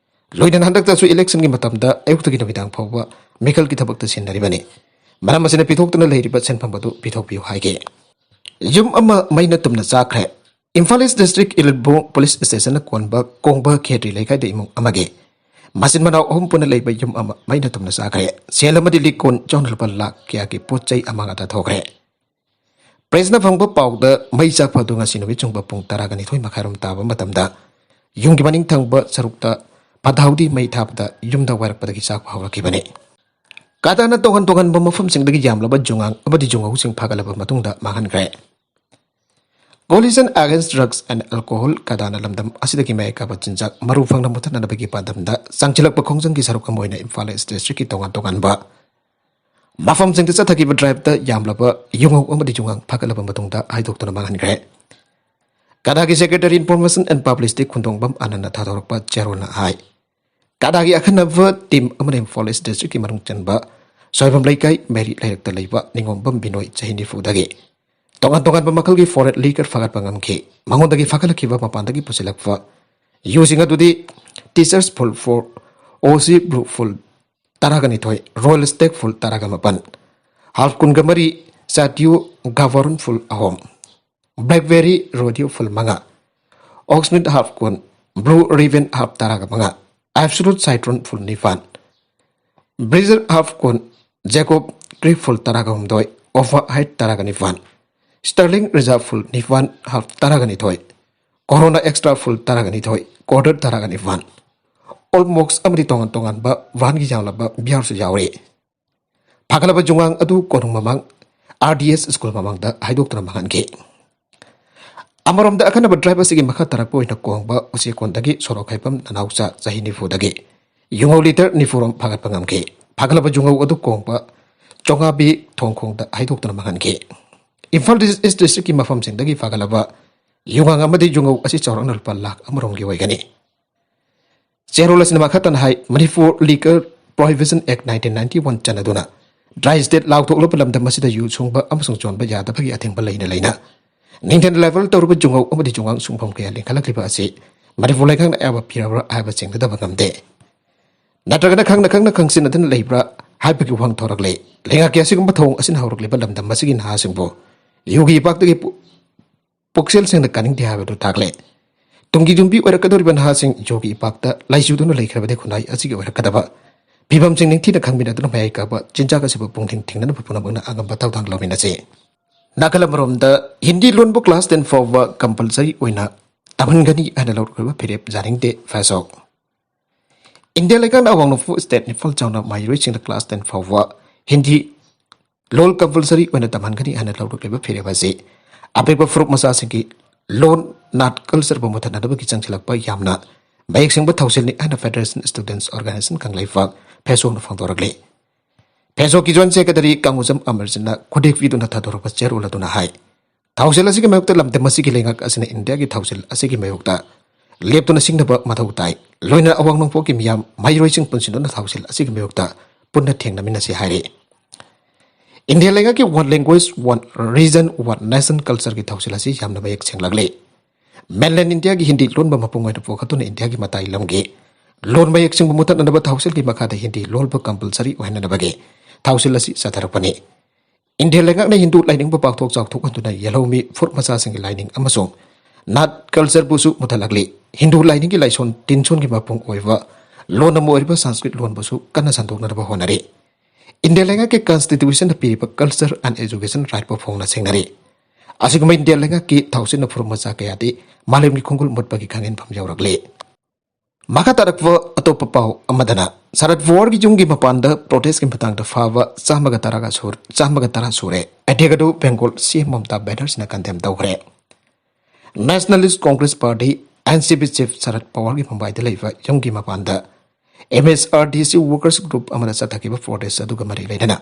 ꯂꯣꯏꯅꯅ ꯍꯟꯗꯛꯇꯁꯨ ꯏꯂꯦꯛꯁꯟꯒꯤ ꯃꯇꯝꯗ ꯑꯌꯨꯛꯇꯒꯤ ꯅꯨꯃꯤꯗꯥꯡ ꯐꯥꯎꯕ ꯃꯤꯈꯜꯒꯤ ꯊꯕꯛꯇ ꯁꯤꯟꯅꯔꯤꯕꯅꯤ꯫ ꯃꯔꯝ ꯑꯁꯤꯅ ꯄꯤꯊꯣꯛꯇꯨꯅ ꯂꯩꯔꯤꯕ ꯁꯦꯟꯐꯝ ꯑꯗꯨ ꯄꯤꯊꯣꯛꯄꯤꯌꯨ ꯍꯥꯏꯈꯤ꯫ ꯌꯨꯝ ꯑꯃ ꯃꯩꯅ ꯇꯨꯝꯅ ꯆꯥꯛꯈ꯭ꯔꯦ꯫ ꯏꯝꯐꯥꯜ ꯏꯁ ꯗꯤꯁꯇ꯭ꯔꯤꯛ ꯏꯂꯤꯕꯣꯡ ꯄꯨꯂꯤꯁ ꯁ꯭ꯇꯦꯁꯟꯅ ꯀꯣꯟꯕ ꯀꯣꯡꯕ ꯈꯦꯇ꯭ꯔꯤ ꯂꯩꯀꯥꯏꯗ ꯏꯃꯨꯡ ꯑꯃꯒꯤ ꯃꯆꯤꯟ ꯃꯅꯥꯎ ꯑꯍꯨꯝ ꯄꯨꯟꯅ ꯂꯩꯕ ꯌꯨꯝ ꯑꯃ ꯃꯩꯅ ꯇꯨꯝꯅ ꯆꯥꯈ꯭ꯔꯦ꯫ ꯁꯦꯜ ꯑꯃꯗꯤ ꯂꯤꯛ ꯀꯣꯟ ꯌꯥꯎꯅ ꯂꯨꯄꯥ ꯂꯥꯈ ꯀꯌꯥꯒꯤ ꯄꯣꯠ ꯆꯩ ꯑꯃꯥꯡ ꯑꯇꯥ ꯊꯣꯛꯈ꯭ꯔꯦ꯫ ꯄ꯭ꯔꯦꯁꯅ ꯐꯪꯕ ꯄꯥꯎꯗ ꯃꯩ ꯆꯥꯛꯄ ꯑꯗꯨ ꯉꯁꯤ ꯅꯨꯃꯤꯠ ꯆꯨꯡꯕ ꯄꯨꯡ ꯇꯔꯥꯒ ꯅꯤꯊꯣꯏ ꯃꯈꯥꯏꯔꯣꯝ ꯇꯥꯕ ꯃꯇꯝꯗ ꯌꯨꯝꯒꯤ ꯃꯅꯤꯡ ꯊꯪꯕ ꯁꯔꯨꯛꯇ ꯐꯠꯇ ꯍꯥꯎꯗꯤ ꯃꯩ ꯊꯥꯕꯗ ꯌꯨꯝꯗ ꯋꯥꯏꯔꯛꯄꯗꯒꯤ ꯆꯥꯛꯄ ꯍꯧꯔꯛꯈꯤꯕꯅꯤ꯫ ꯀꯗꯥꯅ ꯇꯣꯉꯥꯟ ꯇꯣꯉꯥꯟꯕ ꯃꯐꯝꯁꯤꯡꯗꯒꯤ ꯌꯥꯝꯂꯕ ꯌꯨꯉꯥꯡ ꯑꯃꯗꯤ ꯌꯨꯉꯧꯁꯤꯡ ꯐꯥꯒꯠꯂꯕ ꯃꯇꯨꯡꯗ ꯃꯥꯡꯍꯟꯈ꯭ꯔꯦ꯫ Coalition Against Drugs and Alcohol ꯀꯗꯥꯅ ꯂꯝꯗꯝ ꯑꯁꯤꯗꯒꯤ ꯃꯌꯥꯏ ꯀꯥꯕ ꯆꯤꯟꯖꯥꯛ ꯃꯔꯨ ꯐꯪꯅ ꯃꯨꯊꯠꯅꯅꯕꯒꯤ ꯄꯥꯟꯗꯝꯗ ꯆꯪꯁꯤꯜꯂꯛꯄ ꯈꯣꯡꯖꯪꯒꯤ ꯁꯔꯨꯛ ꯑꯃ ꯑꯣꯏꯅ ꯏꯝꯐꯥꯜ ꯏꯁ ꯗꯤꯁꯇ꯭ꯔꯤꯛꯀꯤ ꯇꯣꯉꯥꯟ ꯇꯣꯉꯥꯟꯕ ꯃꯐꯝꯁꯤꯡꯗ ꯆꯠꯊꯈꯤꯕ ꯗ꯭ꯔꯥꯏꯚꯇ ꯌꯥꯝꯂꯕ ꯌꯨꯉꯧ ꯑꯃꯗꯤ ꯌꯨꯉꯥꯡ ꯐꯥꯒꯠꯂꯕ ꯃꯇꯨꯡꯗ ꯍꯥꯏꯗꯣꯛꯇꯨꯅ ꯃꯥꯡꯍꯟꯈ꯭ꯔꯦ꯫ ꯀꯗꯥꯒꯤ ꯁꯦꯀ꯭ꯔꯦꯇꯔꯤ ꯏꯟꯐꯣꯔꯃꯦꯁꯟ ꯑꯦꯟ ꯄꯕ꯭ꯂꯤꯁꯤꯇꯤ ꯈꯨꯟꯗꯣꯡꯕꯝ ꯑꯅꯟꯅ ꯊꯥꯗꯣꯔꯛꯄ ꯆꯦꯔꯣꯜꯅ ꯍꯥꯏ, ꯀꯗꯥꯒꯤ ꯑꯈꯟꯅꯕ ꯇꯤꯝ ꯑꯃꯅ ꯏꯝꯐꯥꯜ ꯏꯁ ꯗꯤꯁꯇ꯭ꯔꯤꯛꯀꯤ ꯃꯅꯨꯡ ꯆꯟꯕ ꯁꯣꯏꯕꯝ ꯂꯩꯀꯥꯏ ꯃꯦꯔꯤ ꯂꯩꯔꯛꯇ ꯂꯩꯕ ꯅꯤꯉꯣꯝꯕꯝ ꯕꯤꯅꯣꯏ, ꯆꯍꯤ ꯅꯤꯐꯨꯗꯒꯤ ꯇꯣꯉꯥꯟ ꯇꯣꯉꯥꯟꯕ ꯃꯈꯜꯒꯤ ꯐꯣꯔꯦꯠ ꯂꯤꯀꯔ ꯐꯥꯒꯠꯄ ꯉꯝꯈꯤ꯫ ꯃꯉꯣꯟꯗꯒꯤ ꯐꯥꯒꯠꯂꯛꯈꯤꯕ ꯃꯄꯥꯟꯗꯒꯤ ꯄꯨꯁꯤꯜꯂꯛꯄ ꯌꯨꯁꯤꯡ ꯑꯗꯨꯗꯤ ꯇꯤꯆꯔꯁ ꯐꯨꯜ ꯐꯣꯔ, ꯑꯣꯁꯤ ꯕ꯭ꯂꯨ ꯐꯨꯜ ꯇꯔꯥꯒ ꯅꯤꯊꯣꯏ, ꯔꯣꯌꯦꯜ ꯁ꯭ꯇꯦꯛ ꯐꯨꯜ ꯇꯔꯥꯒ ꯃꯥꯄꯟ, ꯍꯥꯔꯞ ꯀꯨꯟꯒ ꯃꯔꯤ, ꯆꯥꯇꯤꯌꯨ ꯒꯥꯚꯔꯟ ꯐꯨꯜ ꯑꯍꯨꯝ, ꯕ꯭ꯂꯦꯛꯕꯦꯔꯤ ꯔꯣꯗꯤꯌꯣ ꯐꯨꯜ ꯃꯉꯥ, ꯑꯣꯛꯁꯃꯤꯠ ꯍꯥꯔꯞ ꯀꯨꯟ, ꯕ꯭ꯂꯨ ꯔꯤꯕꯟ ꯍꯥꯔꯞ ꯇꯔꯥꯒ ꯃꯉꯥ, ꯑꯦꯕꯁꯣꯂꯨꯠ ꯁꯥꯏꯇ꯭ꯔꯣꯟ ꯐꯨꯜ ꯅꯤꯄꯥꯟ, ꯕ꯭ꯔꯤꯖꯔ ꯍꯥꯔꯞ ꯀꯨꯟ, ꯖꯦꯀꯣꯕ ꯀ꯭ꯔꯤꯞ ꯐꯨꯜ ꯇꯔꯥꯒ ꯍꯨꯝꯗꯣꯏ, ꯑꯣꯚꯔ ꯍꯥꯏꯠ ꯇꯔꯥꯒ ꯅꯤꯄꯥꯟ, ꯁ꯭ꯇꯔꯂꯤꯡ ꯔꯤꯖꯥꯔꯚ ꯐꯨꯜ ꯅꯤꯄꯥꯟ, ꯍꯥꯔꯞ ꯇꯔꯥꯒ ꯅꯤꯊꯣꯏ, ꯀꯣꯔꯣꯅꯥ ꯑꯦꯛꯁꯇ꯭ꯔꯥ ꯐꯨꯜ ꯇꯔꯥꯒ ꯅꯤꯊꯣꯏ, ꯀ꯭ꯋꯥꯔꯇꯔ ꯇꯔꯥꯒ ꯅꯤꯄꯥꯟ, ꯑꯣꯜꯃꯣꯛꯁ ꯑꯃꯗꯤ ꯇꯣꯉꯥꯟ ꯇꯣꯉꯥꯟꯕ ꯚꯥꯟꯒꯤ ꯌꯥꯎꯂꯕ ꯕꯤꯌꯥꯔꯁꯨ ꯌꯥꯎꯔꯤ꯫ ꯐꯥꯒꯠꯂꯕ ꯖꯨꯉꯥꯡ ꯑꯗꯨ ꯀꯣꯅꯨꯡ ꯃꯃꯥꯡ ꯑꯥꯔ ꯗꯤ ꯑꯦꯁ ꯁ꯭ꯀꯨꯜ ꯃꯃꯥꯡꯗ ꯍꯥꯏꯗꯣꯛꯇꯨꯅ ꯃꯥꯡꯍꯟꯈꯤ꯫ ꯑꯃꯔꯣꯝꯗ ꯑꯈꯟꯅꯕ ꯗ꯭ꯔꯥꯏꯚ ꯑꯁꯤꯒꯤ ꯃꯈꯥ ꯇꯥꯔꯛꯄ ꯑꯣꯏꯅ ꯀꯣꯡꯕ ꯎꯆꯦꯛꯀꯣꯟꯗꯒꯤ ꯁꯣꯔꯣꯛ ꯍꯥꯏꯐꯝ ꯅꯅꯥꯎꯆꯥ, ꯆꯍꯤ ꯅꯤꯐꯨꯗꯒꯤ ꯌꯨꯉꯧ ꯂꯤꯇꯔ ꯅꯤꯐꯨꯔꯣꯝ ꯐꯥꯒꯠꯄ ꯉꯝꯈꯤ꯫ ꯐꯥꯒꯠꯂꯕ ꯖꯨꯉꯧ ꯑꯗꯨ ꯀꯣꯡꯕ ꯆꯣꯉꯥꯕꯤ ꯊꯣꯡꯈꯣꯡꯗ ꯍꯥꯏꯗꯣꯛꯇꯨꯅ ꯃꯥꯡꯍꯟꯈꯤ꯫ ꯏꯝꯐꯥꯜ ꯏꯁ ꯗꯤꯁꯇ꯭ꯔꯤꯛꯀꯤ ꯃꯐꯝꯁꯤꯡꯗꯒꯤ ꯐꯥꯒꯠꯂꯕ ꯌꯨꯉꯥꯡ ꯑꯃꯗꯤ ꯌꯨꯉꯧ ꯑꯁꯤ ꯆꯥꯎꯔꯥꯛꯅ ꯂꯨꯄꯥ ꯂꯥꯈ ꯑꯃꯔꯣꯝꯒꯤ ꯑꯣꯏꯒꯅꯤ꯫ ꯆꯦꯔꯣꯜ ꯑꯁꯤꯅ ꯃꯈꯥ ꯇꯥꯅ ꯍꯥꯏ, Manipur liquor prohibition act nineteen ninety one ꯆꯟꯅꯗꯨꯅ ꯗ꯭ꯔꯥꯏ ꯁ꯭ꯇꯦꯠ ꯂꯥꯎꯊꯣꯛꯂꯕ ꯂꯝꯗꯝ ꯑꯁꯤꯗ ꯌꯨ ꯁꯨꯡꯕ ꯑꯃꯁꯨꯡ ꯌꯣꯟꯕ ꯌꯥꯗꯕꯒꯤ ꯑꯊꯤꯡꯕ ꯂꯩꯅ ꯂꯩꯅ ꯅꯤꯡꯊꯤꯅ ꯂꯦꯕꯦꯜ ꯇꯧꯔꯕ ꯖꯨꯉꯧ ꯑꯃꯗꯤ ꯖꯨꯉꯥꯡ ꯁꯨꯡꯐꯝ ꯀꯌꯥ ꯂꯤꯡꯈꯠꯂꯛꯂꯤꯕ ꯑꯁꯤ ꯃꯅꯤꯄꯨꯔ ꯂꯩꯉꯥꯛꯅ ꯑꯌꯥꯕ ꯄꯤꯔꯕ꯭ꯔꯥ ꯍꯥꯏꯕ ꯆꯤꯡꯅꯗꯕ ꯉꯝꯗꯦ꯫ ꯅꯠꯇ꯭ꯔꯒꯅ ꯈꯪꯅ ꯈꯪꯅ ꯈꯪꯁꯤꯟꯅꯗꯨꯅ ꯂꯩꯕ꯭ꯔꯥ ꯍꯥꯏꯕꯒꯤ ꯋꯥꯍꯪ ꯊꯣꯔꯛꯂꯦ꯫ ꯂꯩꯉꯥꯛꯀꯤ ꯑꯁꯤꯒꯨꯝꯕ ꯊꯧꯑꯣꯡ ꯑꯁꯤꯅ ꯍꯧꯔꯛꯂꯤꯕ ꯂꯝꯗꯝ ꯑꯁꯤꯒꯤ ꯅꯍꯥꯁꯤꯡꯕꯨ ꯌꯨꯒꯤ ꯏꯄꯥꯛꯇꯒꯤ ꯄꯨ-, ꯄꯨꯛꯆꯦꯜ ꯁꯦꯡꯅ ꯀꯥꯅꯤꯡꯗꯦ ꯍꯥꯏꯕꯗꯨ ꯇꯥꯛꯂꯦ꯫ ꯇꯨꯡꯒꯤ ꯌꯨꯝꯕꯤ ꯑꯣꯏꯔꯛꯀꯗꯧꯔꯤꯕ ꯅꯍꯥꯁꯤꯡ ꯌꯨꯒꯤ ꯏꯄꯥꯛꯇ ꯂꯥꯏꯆꯨꯗꯨꯅ ꯂꯩꯈ꯭ꯔꯕꯗꯤ ꯈꯨꯟꯅꯥꯏ ꯑꯁꯤꯒꯤ ꯑꯣꯏꯔꯛꯀꯗꯕ ꯐꯤꯕꯝꯁꯤꯡ ꯅꯤꯡꯊꯤꯅ ꯈꯪꯃꯤꯟꯅꯗꯨꯅ ꯃꯌꯥꯏ ꯀꯥꯕ ꯆꯤꯟꯖꯥꯛ ꯑꯁꯤꯕꯨ ꯄꯨꯡꯊꯤꯡ ꯊꯤꯡꯅꯅꯕ ꯄꯨꯝꯅꯃꯛꯅ ꯑꯉꯝꯕ ꯊꯧꯗꯥꯡ ꯂꯧꯃꯤꯟꯅꯁꯤ꯫ ꯅꯥꯀꯜ ꯑꯃꯔꯣꯝꯗ ꯍꯤꯟꯗꯤ ꯂꯣꯟꯕꯨ ꯀ꯭ꯂꯥꯁ ꯇꯦꯟ ꯐꯥꯎꯕ ꯀꯝꯄꯜꯁꯔꯤ ꯑꯣꯏꯅ ꯇꯝꯍꯟꯒꯅꯤ ꯍꯥꯏꯅ ꯂꯧꯔꯛꯂꯤꯕ ꯐꯤꯔꯦꯞ ꯌꯥꯅꯤꯡꯗꯦ ꯐꯦꯁꯣꯛ꯫ ꯏꯟꯗꯤꯌꯥ ꯂꯩꯉꯥꯛꯅ ꯑꯋꯥꯡ ꯅꯣꯡꯄꯣꯛ ꯁ꯭ꯇꯦꯠ ꯅꯤꯄꯥꯜ ꯆꯥꯎꯅ ꯃꯍꯩꯔꯣꯏꯁꯤꯡꯗ ꯀ꯭ꯂꯥꯁ ꯇꯦꯟ ꯐꯥꯎꯕ ꯍꯤꯟꯗꯤ ꯂꯣꯟ ꯀꯝꯄꯜꯁꯔꯤ ꯑꯣꯏꯅ ꯇꯝꯍꯟꯒꯅꯤ ꯍꯥꯏꯅ ꯂꯧꯔꯛꯂꯤꯕ ꯐꯤꯔꯦꯞ ꯑꯁꯤ ꯑꯄꯤꯛꯄ ꯐꯨꯔꯨꯞ ꯃꯆꯥꯁꯤꯡꯒꯤ ꯂꯣꯟ, ꯅꯥꯠ, ꯀꯜꯆꯔꯕꯨ ꯃꯨꯊꯠꯅꯅꯕꯒꯤ ꯆꯪꯁꯤꯜꯂꯛꯄ ꯌꯥꯝꯅ ꯃꯌꯦꯛ ꯁꯦꯡꯕ ꯊꯧꯁꯤꯜꯅꯤ ꯍꯥꯏꯅ ꯐꯦꯗꯔꯦꯁꯟ ꯁ꯭ꯇꯨꯗꯦꯟꯠꯁ ꯑꯣꯔꯒꯅꯥꯏꯖꯦꯁꯟ ꯀꯪꯂꯩꯄꯥꯛ ꯐꯦꯁꯣꯛꯅ ꯐꯣꯡꯗꯣꯔꯛꯂꯤ꯫ ꯐꯦꯁꯣꯛꯀꯤ ꯖꯣꯏꯟꯠ ꯁꯦꯀ꯭ꯔꯦꯇꯔꯤ ꯀꯥꯡꯉꯨꯖꯝ ꯑꯃꯔꯖꯤꯠꯅ ꯈꯨꯗꯦꯛ ꯄꯤꯗꯨꯅ ꯊꯥꯗꯣꯔꯛꯄ ꯆꯦꯔꯣꯜ ꯑꯗꯨꯅ ꯍꯥꯏ, ꯊꯧꯁꯤꯜ ꯑꯁꯤꯒꯤ ꯃꯥꯌꯣꯛꯇ ꯂꯝꯗꯝ ꯑꯁꯤꯒꯤ ꯂꯩꯉꯥꯛ ꯑꯁꯤꯅ ꯏꯟꯗꯤꯌꯥꯒꯤ ꯊꯧꯁꯤꯜ ꯑꯁꯤꯒꯤ ꯃꯥꯌꯣꯛꯇ ꯂꯦꯞꯇꯨꯅ ꯁꯤꯡꯅꯕ ꯃꯊꯧ ꯇꯥꯏ꯫ ꯂꯣꯏꯅꯅ ꯑꯋꯥꯡ ꯅꯣꯡꯄꯣꯛꯀꯤ ꯃꯤꯌꯥꯝ ꯃꯍꯩꯔꯣꯏꯁꯤꯡ ꯄꯨꯟꯁꯤꯟꯗꯨꯅ ꯊꯧꯁꯤꯜ ꯑꯁꯤꯒꯤ ꯃꯥꯌꯣꯛꯇ ꯄꯨꯟꯅ ꯊꯦꯡꯅꯃꯤꯟꯅꯁꯤ ꯍꯥꯏꯔꯤ꯫ ꯏꯟꯗꯤꯌꯥ ꯂꯩꯉꯥꯛꯀꯤ One Language, One Region, One Nation Culture ꯒꯤ ꯊꯧꯁꯤꯜ ꯑꯁꯤ ꯌꯥꯝꯅ ꯃꯌꯦꯛ ꯁꯦꯡꯂꯛꯂꯤ꯫ Mainland ꯏꯟꯗꯤꯌꯥꯒꯤ ꯍꯤꯟꯗꯤ ꯂꯣꯟꯕ ꯃꯄꯨꯡ ꯑꯣꯏꯅ ꯄꯨꯈꯠꯇꯨꯅ ꯏꯟꯗꯤꯌꯥꯒꯤ ꯃꯇꯥꯏ ꯂꯝꯒꯤ ꯂꯣꯟ ꯃꯌꯦꯛꯁꯤꯡꯕꯨ ꯃꯨꯊꯠꯅꯅꯕ ꯊꯧꯁꯤꯜꯒꯤ ꯃꯈꯥꯗ ꯍꯤꯟꯗꯤ ꯂꯣꯟꯕ compulsory ꯑꯣꯏꯍꯟꯅꯅꯕꯒꯤ ꯊꯧꯁꯤꯜ ꯑꯁꯤ ꯆꯠꯊꯔꯛꯄꯅꯤ꯫ ꯏꯟꯗꯤꯌꯥ ꯂꯩꯉꯥꯛꯅ ꯍꯤꯟꯗꯨ ꯂꯥꯏꯅꯤꯡꯕ ꯄꯥꯛꯊꯣꯛ ꯆꯥꯎꯊꯣꯛꯍꯟꯗꯨꯅ ꯌꯦꯜꯍꯧꯃꯤ ꯐꯨꯔꯨꯞ ꯃꯆꯥꯁꯤꯡꯒꯤ ꯂꯥꯏꯅꯤꯡ ꯑꯃꯁꯨꯡ ꯅꯥꯠ culture ꯕꯨꯁꯨ ꯃꯨꯊꯠꯂꯛꯂꯤ꯫ ꯍꯤꯟꯗꯨ ꯂꯥꯏꯅꯤꯡꯒꯤ ꯂꯥꯏꯁꯣꯟ ꯇꯤꯟꯁꯣꯟꯒꯤ ꯃꯄꯨꯡ ꯑꯣꯏꯕ ꯂꯣꯟ ꯑꯃ ꯑꯣꯏꯔꯤꯕ ꯁꯪꯁꯀ꯭ꯔꯤꯠ ꯂꯣꯟꯕꯨꯁꯨ ꯀꯟꯅ ꯁꯟꯗꯣꯛꯅꯅꯕ ꯍꯣꯠꯅꯔꯤ꯫ ꯏꯟꯗꯤꯌꯥ ꯂꯩꯉꯥꯛꯀꯤ constitution ꯗ ꯄꯤꯔꯤꯕ culture and education right ꯄꯨ ꯐꯣꯡꯅ ꯁꯤꯡꯅꯔꯤ꯫ ꯑꯁꯤꯒꯨꯝꯕ ꯏꯟꯗꯤꯌꯥ ꯂꯩꯉꯥꯛꯀꯤ ꯊꯧꯁꯤꯟꯅ ꯐꯨꯔꯨꯞ ꯃꯆꯥ ꯀꯌꯥꯗꯤ ꯃꯥꯂꯦꯝꯒꯤ ꯈꯣꯡꯒꯨꯜ ꯃꯨꯠꯄꯒꯤ ꯈꯥꯡꯍꯦꯟꯐꯝ ꯌꯧꯔꯛꯂꯤ꯫ ꯃꯈꯥ ꯇꯥꯔꯛꯄ ꯑꯇꯣꯞꯄ ꯄꯥꯎ ꯑꯃꯗꯅ, ꯁꯔꯠ ꯄꯋꯥꯔꯒꯤ ꯌꯨꯝꯒꯤ ꯃꯄꯥꯟꯗ protest ꯀꯤ ꯃꯇꯥꯡꯗ ꯐꯥꯕ ꯆꯥꯝꯃꯒ ꯇꯔꯥꯒ ꯁꯨꯔ-, ꯆꯥꯝꯃꯒ ꯇꯔꯥ ꯁꯨꯔꯦ꯫ ꯑꯦꯗꯦꯒꯗꯨ ꯕꯦꯡꯒꯣꯜ ꯁꯤ ꯑꯦꯝ ꯃꯃꯇꯥ ꯕꯦꯅꯔꯖꯤꯅ condemn ꯇꯧꯈ꯭ꯔꯦ꯫ Nationalist Congress Party, N C P chief ꯁꯔꯠ ꯄꯋꯥꯔꯒꯤ ꯃꯨꯝꯕꯥꯏꯗ ꯂꯩꯕ ꯌꯨꯝꯒꯤ ꯃꯄꯥꯟꯗ M S R D C workers group ꯑꯃꯗ ꯆꯠꯊꯈꯤꯕ protest ꯑꯗꯨꯒ ꯃꯔꯤ ꯂꯩꯅꯅ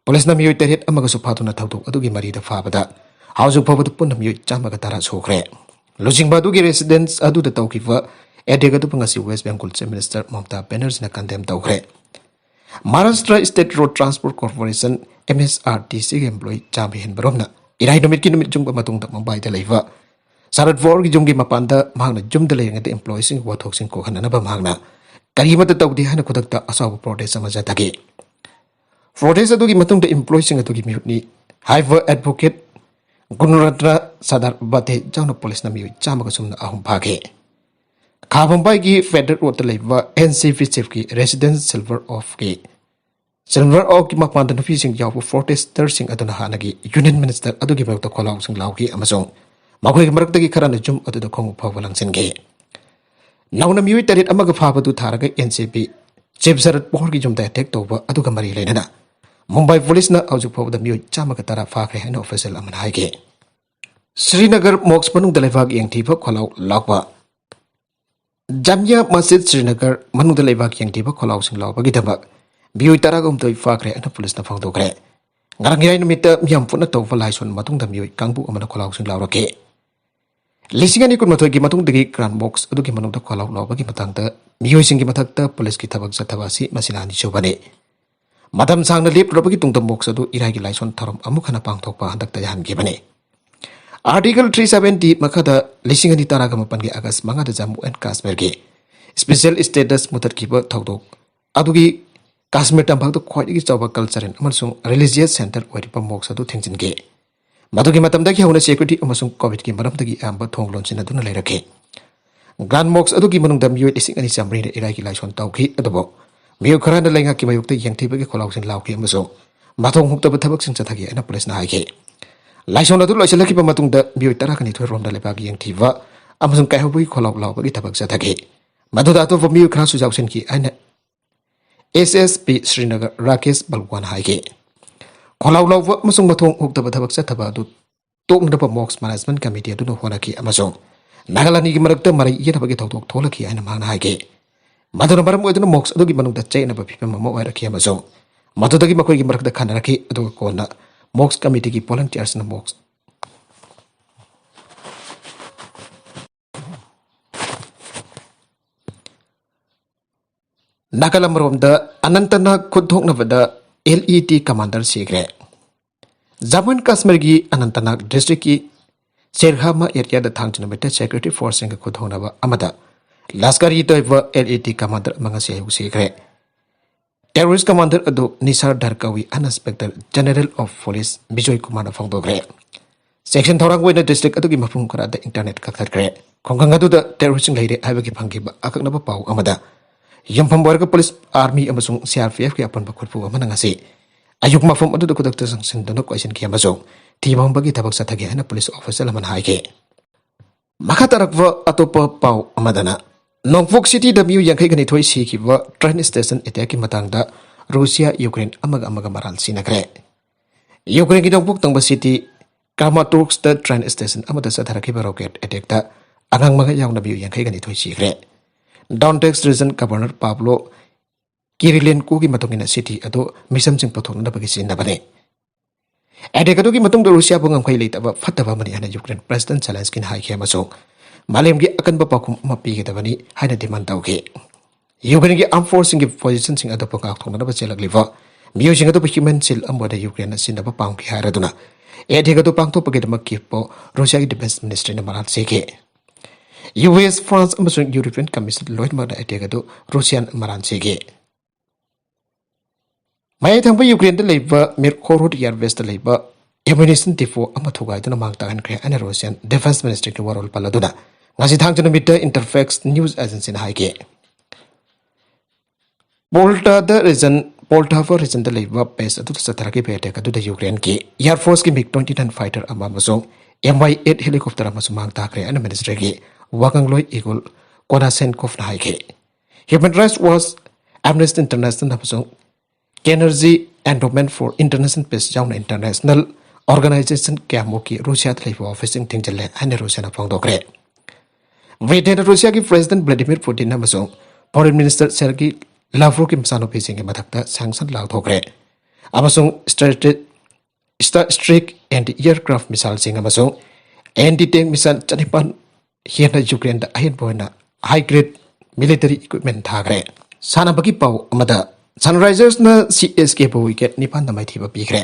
ꯄꯨꯂꯤꯁꯅ ꯃꯤꯑꯣꯏ ꯇꯔꯦꯠ ꯑꯃꯒꯁꯨ ꯐꯥꯗꯨꯅ ꯊꯧꯗꯣꯛ ꯑꯗꯨꯒꯤ ꯃꯔꯤꯗ ꯐꯥꯕꯗ ꯍꯧꯖꯤꯛ ꯐꯥꯎꯕꯗ ꯄꯨꯟꯅ ꯃꯤꯑꯣꯏ ꯆꯥꯝꯃꯒ ꯇꯔꯥ ꯁꯨꯈ꯭ꯔꯦ꯫ ꯂꯨꯆꯤꯡꯕ ꯑꯗꯨꯒꯤ residence ꯑꯗꯨꯗ ꯇꯧꯈꯤꯕ attack ꯑꯗꯨꯕꯨ ꯉꯁꯤ West Bengal Chief Minister ꯃꯃꯇꯥ ꯕꯦꯅꯔꯖꯤꯅ condemn ꯇꯧꯈ꯭ꯔꯦ꯫ Maharashtra State Road Transport Corporation, M S R T C ꯒꯤ employee ꯆꯥꯝꯃ ꯍꯦꯟꯕꯔꯣꯝꯅ ꯏꯔꯥꯏ ꯅꯨꯃꯤꯠꯀꯤ ꯅꯨꯃꯤꯠ ꯌꯨꯡꯕ ꯃꯇꯨꯡꯗ ꯃꯨꯝꯕꯥꯏꯗ ꯂꯩꯕ ꯁꯔꯠ ꯄꯋꯥꯔꯒꯤ ꯌꯨꯝꯒꯤ ꯃꯄꯥꯟꯗ ꯃꯍꯥꯛꯅ ꯌꯨꯝꯗ ꯂꯩꯔꯤꯉꯩꯗ employee ꯁꯤꯡꯒꯤ ꯋꯥꯊꯣꯛꯁꯤꯡ ꯀꯣꯛꯍꯟꯅꯅꯕ ꯃꯍꯥꯛꯅ ꯀꯔꯤꯃꯠꯇ ꯇꯧꯗꯦ ꯍꯥꯏꯅ ꯈꯨꯗꯛꯇ ꯑꯆꯧꯕ protest ꯑꯃ ꯆꯠꯊꯈꯤ꯫ Protest ꯑꯗꯨꯒꯤ ꯃꯇꯨꯡꯗ employee ꯁꯤꯡ ꯑꯗꯨꯒꯤ ꯃꯤꯍꯨꯠꯅꯤ ꯍꯥꯏꯕ advocate ꯒꯨꯅꯔꯠꯅ ꯁꯗꯥꯔ ꯕꯥꯇꯦ ꯌꯥꯎꯅ ꯄꯨꯂꯤꯁꯅ ꯃꯤꯑꯣꯏ ꯆꯥꯝꯃꯒ ꯁꯨꯞꯅ ꯑꯍꯨꯝ ꯐꯥꯈꯤ꯫ ꯈꯥ ꯃꯨꯝꯕꯥꯏꯒꯤ Federal Road ꯇ ꯂꯩꯕ N C P chief ꯀꯤ residence Silver Oak ꯀꯤ, Silver Oak ꯀꯤ ꯃꯄꯥꯟꯗ ꯅꯨꯄꯤꯁꯤꯡ ꯌꯥꯎꯕ protester ꯁꯤꯡ ꯑꯗꯨꯅ ꯍꯥꯟꯅꯒꯤ Union Minister ꯑꯗꯨꯒꯤ ꯃꯔꯛꯇ ꯈꯣꯜꯂꯥꯎꯁꯤꯡ ꯂꯥꯎꯈꯤ ꯑꯃꯁꯨꯡ ꯃꯈꯣꯏꯒꯤ ꯃꯔꯛꯇꯒꯤ ꯈꯔꯅ ꯌꯨꯝ ꯑꯗꯨꯗ ꯈꯣꯡꯎꯞ ꯐꯥꯎꯕ ꯂꯪꯁꯤꯟꯈꯤ꯫ ꯅꯧꯅ ꯃꯤꯑꯣꯏ ꯇꯔꯦꯠ ꯑꯃꯒ ꯐꯥꯕꯗꯨ ꯊꯥꯔꯒ N C P chief ꯁꯔꯠ ꯄꯋꯥꯔꯒꯤ ꯌꯨꯝꯗ attack ꯇꯧꯕ ꯑꯗꯨꯒ ꯃꯔꯤ ꯂꯩꯅꯅ ꯃꯨꯝꯕꯥꯏ ꯄꯨꯂꯤꯁꯅ ꯍꯧꯖꯤꯛ ꯐꯥꯎꯕꯗ ꯃꯤꯑꯣꯏ ꯆꯥꯝꯃꯒ ꯇꯔꯥ ꯐꯥꯈ꯭ꯔꯦ ꯍꯥꯏꯅ official ꯑꯃꯅ ꯍꯥꯏꯈꯤ꯫ ꯁ꯭ꯔꯤꯅꯒꯔ mosque ꯃꯅꯨꯡꯗ ꯂꯩꯕꯥꯛ ꯌꯦꯡꯊꯤꯕ ꯈꯣꯜꯂꯥꯎ ꯂꯥꯎꯕ꯫ ꯖꯥꯃꯤꯌꯥ ꯃꯁꯖꯤꯗ ꯁ꯭ꯔꯤꯅꯒꯔ ꯃꯅꯨꯡꯗ ꯂꯩꯕꯥꯛ ꯌꯦꯡꯊꯤꯕ ꯈꯣꯜꯂꯥꯎꯁꯤꯡ ꯂꯥꯎꯕꯒꯤꯗꯃꯛ ꯃꯤꯑꯣꯏ ꯇꯔꯥꯒ ꯍꯨꯝꯗꯣꯏ ꯐꯥꯈ꯭ꯔꯦ ꯍꯥꯏꯅ ꯄꯨꯂꯤꯁꯅ ꯐꯣꯡꯗꯣꯛꯈ꯭ꯔꯦ꯫ ꯉꯔꯥꯡ ꯏꯔꯥꯏ ꯅꯨꯃꯤꯠꯇ ꯃꯤꯌꯥꯝ ꯄꯨꯟꯅ ꯇꯧꯕ ꯂꯥꯏꯁꯣꯟ ꯃꯇꯨꯡꯗ ꯃꯤꯑꯣꯏ ꯀꯥꯡꯕꯨ ꯑꯃꯅ ꯈꯣꯜꯂꯥꯎꯁꯤꯡ ꯂꯥꯎꯔꯛꯈꯤ꯫ ꯂꯤꯁꯤꯡ ꯑꯅꯤ ꯀꯨꯟꯃꯥꯊꯣꯏꯒꯤ ꯃꯇꯨꯡꯗꯒꯤ Grand Mosque ꯑꯗꯨꯒꯤ ꯃꯅꯨꯡꯗ ꯈꯣꯜꯂꯥꯎ ꯂꯥꯎꯕꯒꯤ ꯃꯇꯥꯡꯗ ꯃꯤꯑꯣꯏꯁꯤꯡꯒꯤ ꯃꯊꯛꯇ ꯄꯨꯂꯤꯁꯀꯤ ꯊꯕꯛ ꯆꯠꯊꯕ ꯑꯁꯤ ꯃꯁꯤꯅ ꯑꯅꯤꯁꯨꯕꯅꯤ꯫ ꯃꯇꯝ ꯁꯥꯡꯅ ꯂꯦꯞꯂꯨꯔꯕꯒꯤ ꯇꯨꯡꯗ ꯃꯣꯛꯁ ꯑꯗꯨ ꯏꯔꯥꯏꯒꯤ ꯂꯥꯏꯁꯣꯟ ꯊꯧꯔꯝ ꯑꯃꯨꯛ ꯍꯟꯅ ꯄꯥꯡꯊꯣꯛꯄ ꯍꯟꯗꯛꯇ ꯌꯥꯍꯟꯈꯤꯕꯅꯤ꯫ Article three seventy ꯃꯈꯥꯗ ꯂꯤꯁꯤꯡ ꯑꯅꯤ ꯇꯔꯥꯒ ꯃꯥꯄꯟꯒꯤ ꯑꯥꯒꯁ ꯃꯉꯥꯗ ꯖꯝꯃꯨ ꯑꯦꯟ ꯀꯥꯁꯃꯤꯔꯒꯤ special status ꯃꯨꯊꯠꯈꯤꯕ ꯊꯧꯗꯣꯛ ꯑꯗꯨꯒꯤ ꯀꯥꯁꯃꯤꯔ ꯇꯝꯄꯥꯛꯇ ꯈ꯭ꯋꯥꯏꯗꯒꯤ ꯆꯥꯎꯕ cultural ꯑꯃꯁꯨꯡ religious centre ꯑꯣꯏꯔꯤꯕ ꯃꯣꯛꯁ ꯑꯗꯨ ꯊꯤꯡꯖꯤꯟꯈꯤ꯫ ꯃꯗꯨꯒꯤ ꯃꯇꯝꯗꯒꯤ ꯍꯧꯅ security ꯑꯃꯁꯨꯡ COVIDꯀꯤ ꯃꯔꯝꯗꯒꯤ ꯑꯌꯥꯝꯕ ꯊꯣꯡ ꯂꯣꯟꯁꯤꯟꯅꯗꯨꯅ ꯂꯩꯔꯛꯈꯤ꯫ Grand Mosque ꯑꯗꯨꯒꯤ ꯃꯅꯨꯡꯗ ꯃꯤꯑꯣꯏ ꯂꯤꯁꯤꯡ ꯑꯅꯤ ꯆꯥꯃꯔꯤꯅ ꯏꯔꯥꯏꯒꯤ ꯂꯥꯏꯁꯣꯟ ꯇꯧꯈꯤ, ꯑꯗꯨꯕꯨ ꯃꯤꯑꯣꯏ ꯈꯔꯅ ꯂꯩꯉꯥꯛꯀꯤ ꯃꯥꯌꯣꯛꯇ ꯌꯦꯡꯊꯤꯕꯒꯤ ꯈꯣꯜꯂꯥꯎꯁꯤꯡ ꯂꯥꯎꯈꯤ ꯑꯃꯁꯨꯡ ꯃꯊꯣꯡ ꯍꯨꯛꯇꯕ ꯊꯕꯛꯁꯤꯡ ꯆꯠꯊꯈꯤ ꯍꯥꯏꯅ ꯄꯨꯂꯤꯁꯅ ꯍꯥꯏꯈꯤ꯫ ꯂꯥꯏꯁꯣꯟ ꯑꯗꯨ ꯂꯣꯏꯁꯤꯜꯂꯛꯈꯤꯕ ꯃꯇꯨꯡꯗ ꯃꯤꯑꯣꯏ ꯇꯔꯥꯒ ꯅꯤꯊꯣꯏ ꯔꯣꯝꯗ ꯂꯩꯕꯥꯛ ꯌꯦꯡꯊꯤꯕ ꯑꯃꯁꯨꯡ ꯀꯥꯏꯍꯧꯕꯒꯤ ꯈꯣꯜꯂꯥꯎ ꯂꯥꯎꯕꯒꯤ ꯊꯕꯛ ꯆꯠꯊꯈꯤ꯫ ꯃꯗꯨꯗ ꯑꯇꯣꯞꯄ ꯃꯤꯑꯣꯏ ꯈꯔꯁꯨ ꯌꯥꯎꯁꯤꯟꯈꯤ ꯍꯥꯏꯅ S S P Srinagar Rakesh Balwaan ꯍꯥꯏꯈꯤ꯫ ꯈꯣꯜꯂꯥꯎ ꯂꯥꯎꯕ ꯑꯃꯁꯨꯡ ꯃꯊꯣꯡ ꯍꯨꯛꯇꯕ ꯊꯕꯛ ꯆꯠꯊꯕ ꯑꯗꯨ ꯇꯣꯛꯅꯅꯕ ꯃꯣꯛꯁ ꯃꯦꯅꯦꯖꯃꯦꯟꯠ ꯀꯃꯤꯇꯤ ꯑꯗꯨꯅ ꯍꯣꯠꯅꯈꯤ ꯑꯃꯁꯨꯡ ꯅꯥꯒꯥꯂꯥꯟꯒꯤ ꯃꯔꯛꯇ ꯃꯔꯩ ꯌꯦꯠꯅꯕꯒꯤ ꯊꯧꯗꯣꯛ ꯊꯣꯛꯂꯛꯈꯤ ꯍꯥꯏꯅ ꯃꯍꯥꯛꯅ ꯍꯥꯏꯈꯤ꯫ ꯃꯗꯨꯅ ꯃꯔꯝ ꯑꯣꯏꯗꯨꯅ ꯃꯣꯛꯁ ꯑꯗꯨꯒꯤ ꯃꯅꯨꯡꯗ ꯆꯌꯦꯠꯅꯕ ꯐꯤꯕꯝ ꯑꯃ ꯑꯣꯏꯔꯛꯈꯤ ꯑꯃꯁꯨꯡ ꯃꯗꯨꯗꯒꯤ ꯃꯈꯣꯏꯒꯤ ꯃꯔꯛꯇ ꯈꯟꯅꯔꯛꯈꯤ, ꯑꯗꯨꯒ ꯀꯣꯟꯅ ꯃꯣꯛꯁ ꯀꯃꯤꯇꯤꯒꯤ ꯚꯣꯂꯨꯟꯇꯤꯌꯔꯁꯅ ꯃꯣꯛꯁ ꯅꯥꯀꯜ ꯑꯃꯔꯣꯝꯗ ꯑꯅꯟꯇꯅꯥꯒ ꯈꯨꯠꯊꯣꯛꯅꯕꯗ L E T commander ꯁꯤꯈ꯭ꯔꯦ꯫ ꯖꯝꯃꯨ ꯑꯦꯟ ꯀꯥꯁꯃꯤꯔꯒꯤ ꯑꯅꯟꯇꯅꯥꯒ ꯗꯤꯁꯇ꯭ꯔꯤꯛꯀꯤ ꯆꯦꯔꯍꯥꯃꯥ ꯑꯦꯔꯤꯌꯥꯗ ꯊꯥꯡꯖ ꯅꯨꯃꯤꯠꯇ security forceꯁꯤꯡꯒ ꯈꯨꯠꯊꯣꯛꯅꯕ ꯑꯃꯗ ꯂꯁꯀꯔ-ꯏ-ꯇꯣꯏꯕ L E T commander ꯑꯃ ꯉꯁꯤ ꯑꯌꯨꯛ ꯁꯤꯈ꯭ꯔꯦ꯫ Terrorist commander ꯑꯗꯨ ꯅꯤꯁꯥꯔ ꯙꯔ ꯀꯧꯏ ꯍꯥꯏꯅ Inspector General of Police Bijoy ꯀꯨꯃꯥꯔꯅ ꯐꯣꯡꯗꯣꯛꯈ꯭ꯔꯦ꯫ ꯆꯦꯛꯁꯤꯟ ꯊꯧꯔꯥꯡꯒꯤ ꯑꯣꯏꯅ ꯗꯤꯁꯇ꯭ꯔꯤꯛ ꯑꯗꯨꯒꯤ ꯃꯐꯝ ꯈꯔꯗ internet ꯀꯛꯊꯠꯈ꯭ꯔꯦ꯫ ꯈꯨꯡꯒꯪ ꯑꯗꯨꯗ terroristꯁꯤꯡ ꯂꯩꯔꯦ ꯍꯥꯏꯕꯒꯤ ꯐꯪꯈꯤꯕ ꯑꯀꯛꯅꯕ ꯄꯥꯎ ꯑꯃꯗ ꯌꯨꯝꯐꯝ ꯑꯣꯏꯔꯒ ꯄꯨꯂꯤꯁ, ꯑꯥꯔꯃꯤ ꯑꯃꯁꯨꯡ C R P F ꯀꯤ ꯑꯄꯨꯟꯕ ꯈꯨꯠꯄꯨ ꯑꯃꯅ ꯉꯁꯤ ꯑꯌꯨꯛ ꯃꯐꯝ ꯑꯗꯨꯗ ꯈꯨꯗꯛꯇ ꯆꯪꯁꯤꯟꯗꯨꯅ ꯀꯣꯏꯁꯤꯟꯈꯤ ꯑꯃꯁꯨꯡ ꯊꯤꯕ ꯍꯨꯝꯕꯒꯤ ꯊꯕꯛ ꯆꯠꯊꯈꯤ ꯍꯥꯏꯅ ꯄꯨꯂꯤꯁ official ꯑꯃꯅ ꯍꯥꯏꯈꯤ꯫ ꯃꯈꯥ ꯇꯥꯔꯛꯄ ꯑꯇꯣꯞꯄ ꯄꯥꯎ ꯑꯃꯗꯅ, ꯅꯣꯡꯄꯣꯛ ꯁꯤꯇꯤꯗ ꯃꯤꯑꯣꯏ ꯌꯥꯡꯈꯩꯒ ꯅꯤꯊꯣꯏ ꯁꯤꯈꯤꯕ train station attackꯀꯤ ꯃꯇꯥꯡꯗ ꯔꯨꯁꯤꯌꯥ, ꯌꯨꯀ꯭ꯔꯦꯟ ꯑꯃꯒ ꯑꯃꯒ ꯃꯔꯥꯜ ꯁꯤꯟꯅꯈ꯭ꯔꯦ꯫ ꯌꯨꯀ꯭ꯔꯦꯟꯒꯤ ꯅꯣꯡꯄꯣꯛ ꯊꯪꯕ city Kramatorsk train station ꯑꯃꯗ ꯆꯠꯊꯔꯛꯈꯤꯕ rocket attackꯇ ꯑꯉꯥꯡ ꯃꯉꯥ ꯌꯥꯎꯅ ꯃꯤꯑꯣꯏ ꯌꯥꯡꯈꯩꯒ ꯅꯤꯊꯣꯏ ꯁꯤꯈ꯭ꯔꯦ꯫ Donetsk region governor Pavlo Kirilenkoꯒꯤ ꯃꯇꯨꯡ ꯏꯟꯅ city ꯑꯗꯨ ꯃꯤꯁꯝꯁꯤꯡ ꯄꯨꯊꯣꯛꯅꯅꯕꯒꯤ ꯁꯤꯖꯤꯟꯅꯕꯅꯤ꯫ Attack ꯑꯗꯨꯒꯤ ꯃꯇꯨꯡꯗ ꯔꯨꯁꯤꯌꯥꯕꯨ ꯉꯝꯈꯩ ꯂꯩꯇꯕ ꯐꯠꯇꯕ ꯑꯃꯅꯤ ꯍꯥꯏꯅ ꯌꯨꯀ꯭ꯔꯦꯟ President Zelenskyꯅ ꯍꯥꯏꯈꯤ ꯑꯃꯁꯨꯡ ꯃꯥꯂꯦꯝꯒꯤ ꯑꯀꯟꯕ ꯄꯥꯎꯈꯨꯝ ꯑꯃ ꯄꯤꯒꯗꯕꯅꯤ ꯍꯥꯏꯅ demand ꯇꯧꯈꯤ꯫ ꯌꯨꯀ꯭ꯔꯦꯟꯒꯤ armed forceꯁꯤꯡꯒꯤ positionꯁꯤꯡ ꯑꯗꯨꯕꯨ ꯉꯥꯛꯊꯣꯛꯅꯅꯕ ꯆꯦꯜꯂꯛꯂꯤꯕ ꯃꯤꯑꯣꯏꯁꯤꯡ ꯑꯗꯨꯕꯨ human shield ꯑꯃ ꯑꯣꯏꯅ ꯌꯨꯀ꯭ꯔꯦꯟꯅ ꯁꯤꯖꯤꯟꯅꯕ ꯄꯥꯝꯈꯤ ꯍꯥꯏꯔꯗꯨꯅ attack ꯑꯗꯨ ꯄꯥꯡꯊꯣꯛꯄꯒꯤꯗꯃꯛ ꯀꯤꯞꯄꯨ ꯔꯨꯁꯤꯌꯥꯒꯤ defence ministryꯅ ꯃꯔꯥꯜ ꯁꯤꯈꯤ꯫ ꯌꯨ ꯑꯦꯁ, ꯐ꯭ꯔꯥꯟꯁ ꯑꯃꯁꯨꯡ European Commission ꯂꯣꯏꯅꯃꯛꯅ attack ꯑꯗꯨ ꯔꯨꯁꯤꯌꯥꯅ ꯃꯔꯥꯜ ꯁꯤꯈꯤ꯫ ꯃꯌꯥꯏ ꯊꯪꯕ ꯌꯨꯀ꯭ꯔꯦꯟꯗ ꯂꯩꯕ ꯃꯤꯔꯈꯣꯔꯣꯗ air baseꯇ ꯂꯩꯕ ammunition depot ꯑꯃ ꯊꯨꯒꯥꯏꯗꯨꯅ ꯃꯥꯡ ꯇꯥꯛꯍꯟꯈ꯭ꯔꯦ ꯍꯥꯏꯅ ꯔꯨꯁꯤꯌꯥꯟ defence ministryꯒꯤ ꯋꯥꯔꯣꯜ ꯄꯜꯂꯗꯨꯅ ꯉꯁꯤ ꯊꯥꯡꯖ ꯅꯨꯃꯤꯠꯇ Interfax news agencyꯅ ꯍꯥꯏꯈꯤ꯫ ꯄꯣꯜꯇꯥꯗ region, ꯄꯣꯜꯇꯥꯚ regionꯗ ꯂꯩꯕ base ꯑꯗꯨꯗ ꯆꯠꯊꯔꯛꯈꯤꯕ attack ꯑꯗꯨꯗ ꯌꯨꯀ꯭ꯔꯦꯟꯒꯤ Air Forceꯀꯤ MiG twenty nine fighter ꯑꯃ ꯑꯃꯁꯨꯡ MI eight helicopter ꯑꯃꯁꯨ ꯃꯥꯡ ꯇꯥꯛꯈ꯭ꯔꯦ ꯍꯥꯏꯅ ministryꯒꯤ ꯋꯥꯉꯥꯡꯂꯣꯏ Igor Konashenkovꯅ ꯍꯥꯏꯈꯤ꯫ Human Rights Watch, Amnesty International ꯑꯃꯁꯨꯡ Carnegie Endowment for International Peace ꯌꯥꯎꯅ international organization ꯀꯌꯥꯃꯨꯛꯀꯤ ꯔꯨꯁꯤꯌꯥꯗ ꯂꯩꯕ officeꯁꯤꯡ ꯊꯤꯡꯖꯤꯜꯂꯦ ꯍꯥꯏꯅ ꯔꯨꯁꯤꯌꯥꯅ ꯐꯣꯡꯗꯣꯛꯈ꯭ꯔꯦ꯫ ꯕ꯭ꯔꯤꯇꯦꯟꯅ ꯔꯨꯁꯤꯌꯥꯒꯤ President Vladimir Putin ꯑꯃꯁꯨꯡ Foreign Minister Sergei Lavrovꯀꯤ ꯃꯆꯥꯅꯨꯄꯤꯁꯤꯡꯒꯤ ꯃꯊꯛꯇ sanction ꯂꯥꯎꯊꯣꯛꯈ꯭ꯔꯦ ꯑꯃꯁꯨꯡ strategic, strategic anti-aircraft missileꯁꯤꯡ ꯑꯃꯁꯨꯡ anti-tank missile ꯆꯅꯤꯄꯥꯟ ꯍꯦꯟꯅ ꯌꯨꯀ꯭ꯔꯦꯟꯗ ꯑꯍꯦꯟꯕ ꯑꯣꯏꯅ high grade military equipment ꯊꯥꯈ꯭ꯔꯦ꯫ ꯁꯥꯟꯅꯕꯒꯤ ꯄꯥꯎ ꯑꯃꯗ, Sunrisersꯅ C S Kꯕꯨ wicket ꯅꯤꯄꯥꯟꯗ ꯃꯥꯏꯊꯤꯕ ꯄꯤꯈ꯭ꯔꯦ꯫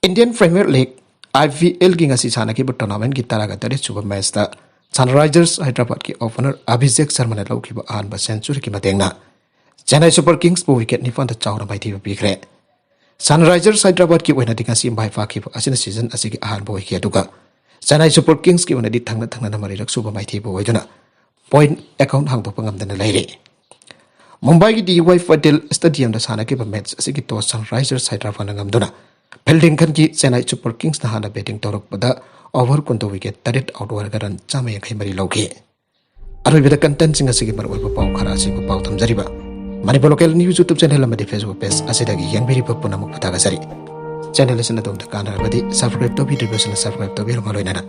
Indian Premier League, I P Lꯒꯤ ꯉꯁꯤ ꯁꯥꯟꯅꯈꯤꯕ tournamentꯀꯤ ꯇꯔꯥꯒ ꯇꯔꯦꯠ ꯁꯨꯕ matchꯇ Sunrisers Hyderabadꯀꯤ opener Abhishek Sharmaꯅ ꯂꯧꯈꯤꯕ ꯑꯍꯥꯟꯕ centuryꯒꯤ ꯃꯇꯦꯡꯅ Chennai Super Kingsꯄꯨ wicket ꯅꯤꯄꯥꯟꯗ ꯆꯥꯎꯅ ꯃꯥꯏꯊꯤꯕ ꯄꯤꯈ꯭ꯔꯦ꯫ Sunrisers Hyderabadꯀꯤ ꯑꯣꯏꯅꯗꯤ ꯉꯁꯤ ꯃꯥꯏ ꯄꯥꯛꯈꯤꯕ ꯑꯁꯤꯅ season ꯑꯁꯤꯒꯤ ꯑꯍꯥꯟꯕ ꯑꯣꯏꯈꯤ, ꯑꯗꯨꯒ Chennai Super Kingsꯀꯤ ꯑꯣꯏꯅꯗꯤ ꯊꯪꯅ ꯊꯪꯅꯅ ꯃꯔꯤꯔꯛ ꯁꯨꯕ ꯃꯥꯏꯊꯤꯕ ꯑꯣꯏꯗꯨꯅ point account ꯍꯥꯡꯗꯣꯛꯄ ꯉꯝꯗꯅ ꯂꯩꯔꯤ꯫ ꯃꯨꯝꯕꯥꯏꯒꯤ D Y Patil Stadiumꯗ ꯁꯥꯟꯅꯈꯤꯕ match ꯑꯁꯤꯒꯤ toss Sunrisers Hyderabadꯅ ꯉꯝꯗꯨꯅ fielding ꯈꯟꯈꯤ꯫ Chennai Super Kingsꯅ ꯍꯥꯟꯅ batting ꯇꯧꯔꯛꯄꯗ over ꯀꯨꯟꯗ wicket ꯇꯔꯦꯠ out ꯑꯣꯏꯔꯒ run ꯆꯥꯝꯃ ꯌꯥꯡꯈꯩ ꯃꯔꯤ ꯂꯧꯈꯤ꯫ ꯑꯔꯣꯏꯕꯗ contentꯁꯤꯡ ꯑꯁꯤꯒꯤ ꯃꯔꯨꯑꯣꯏꯕ ꯄꯥꯎ ꯈꯔ ꯑꯁꯤꯕꯨ ꯄꯥꯎ ꯊꯝꯖꯔꯤꯕ꯫ Manipur Local News YouTube channel ꯑꯃꯗꯤ Facebook page ꯑꯁꯤꯗꯒꯤ ꯌꯦꯡꯕꯤꯔꯤꯕ ꯄꯨꯝꯅꯃꯛꯄꯨ ꯊꯥꯒꯠꯆꯔꯤ꯫ Channel ꯑꯁꯤꯅ ꯑꯗꯣꯝꯗ ꯀꯥꯟꯅꯔꯕꯗꯤ subscribe ꯇꯧꯕꯤꯗ꯭ꯔꯤꯕꯁꯤꯡꯅ subscribe ꯇꯧꯕꯤꯔꯝꯃ ꯂꯣꯏꯅꯅ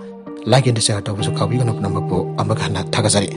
like and share ꯇꯧꯕꯁꯨ ꯀꯥꯎꯕꯤꯒꯅꯨ꯫ ꯄꯨꯝꯅꯃꯛꯄꯨ ꯑꯃꯨꯛ ꯍꯟꯅ ꯊꯥꯒꯠꯆꯔꯤ꯫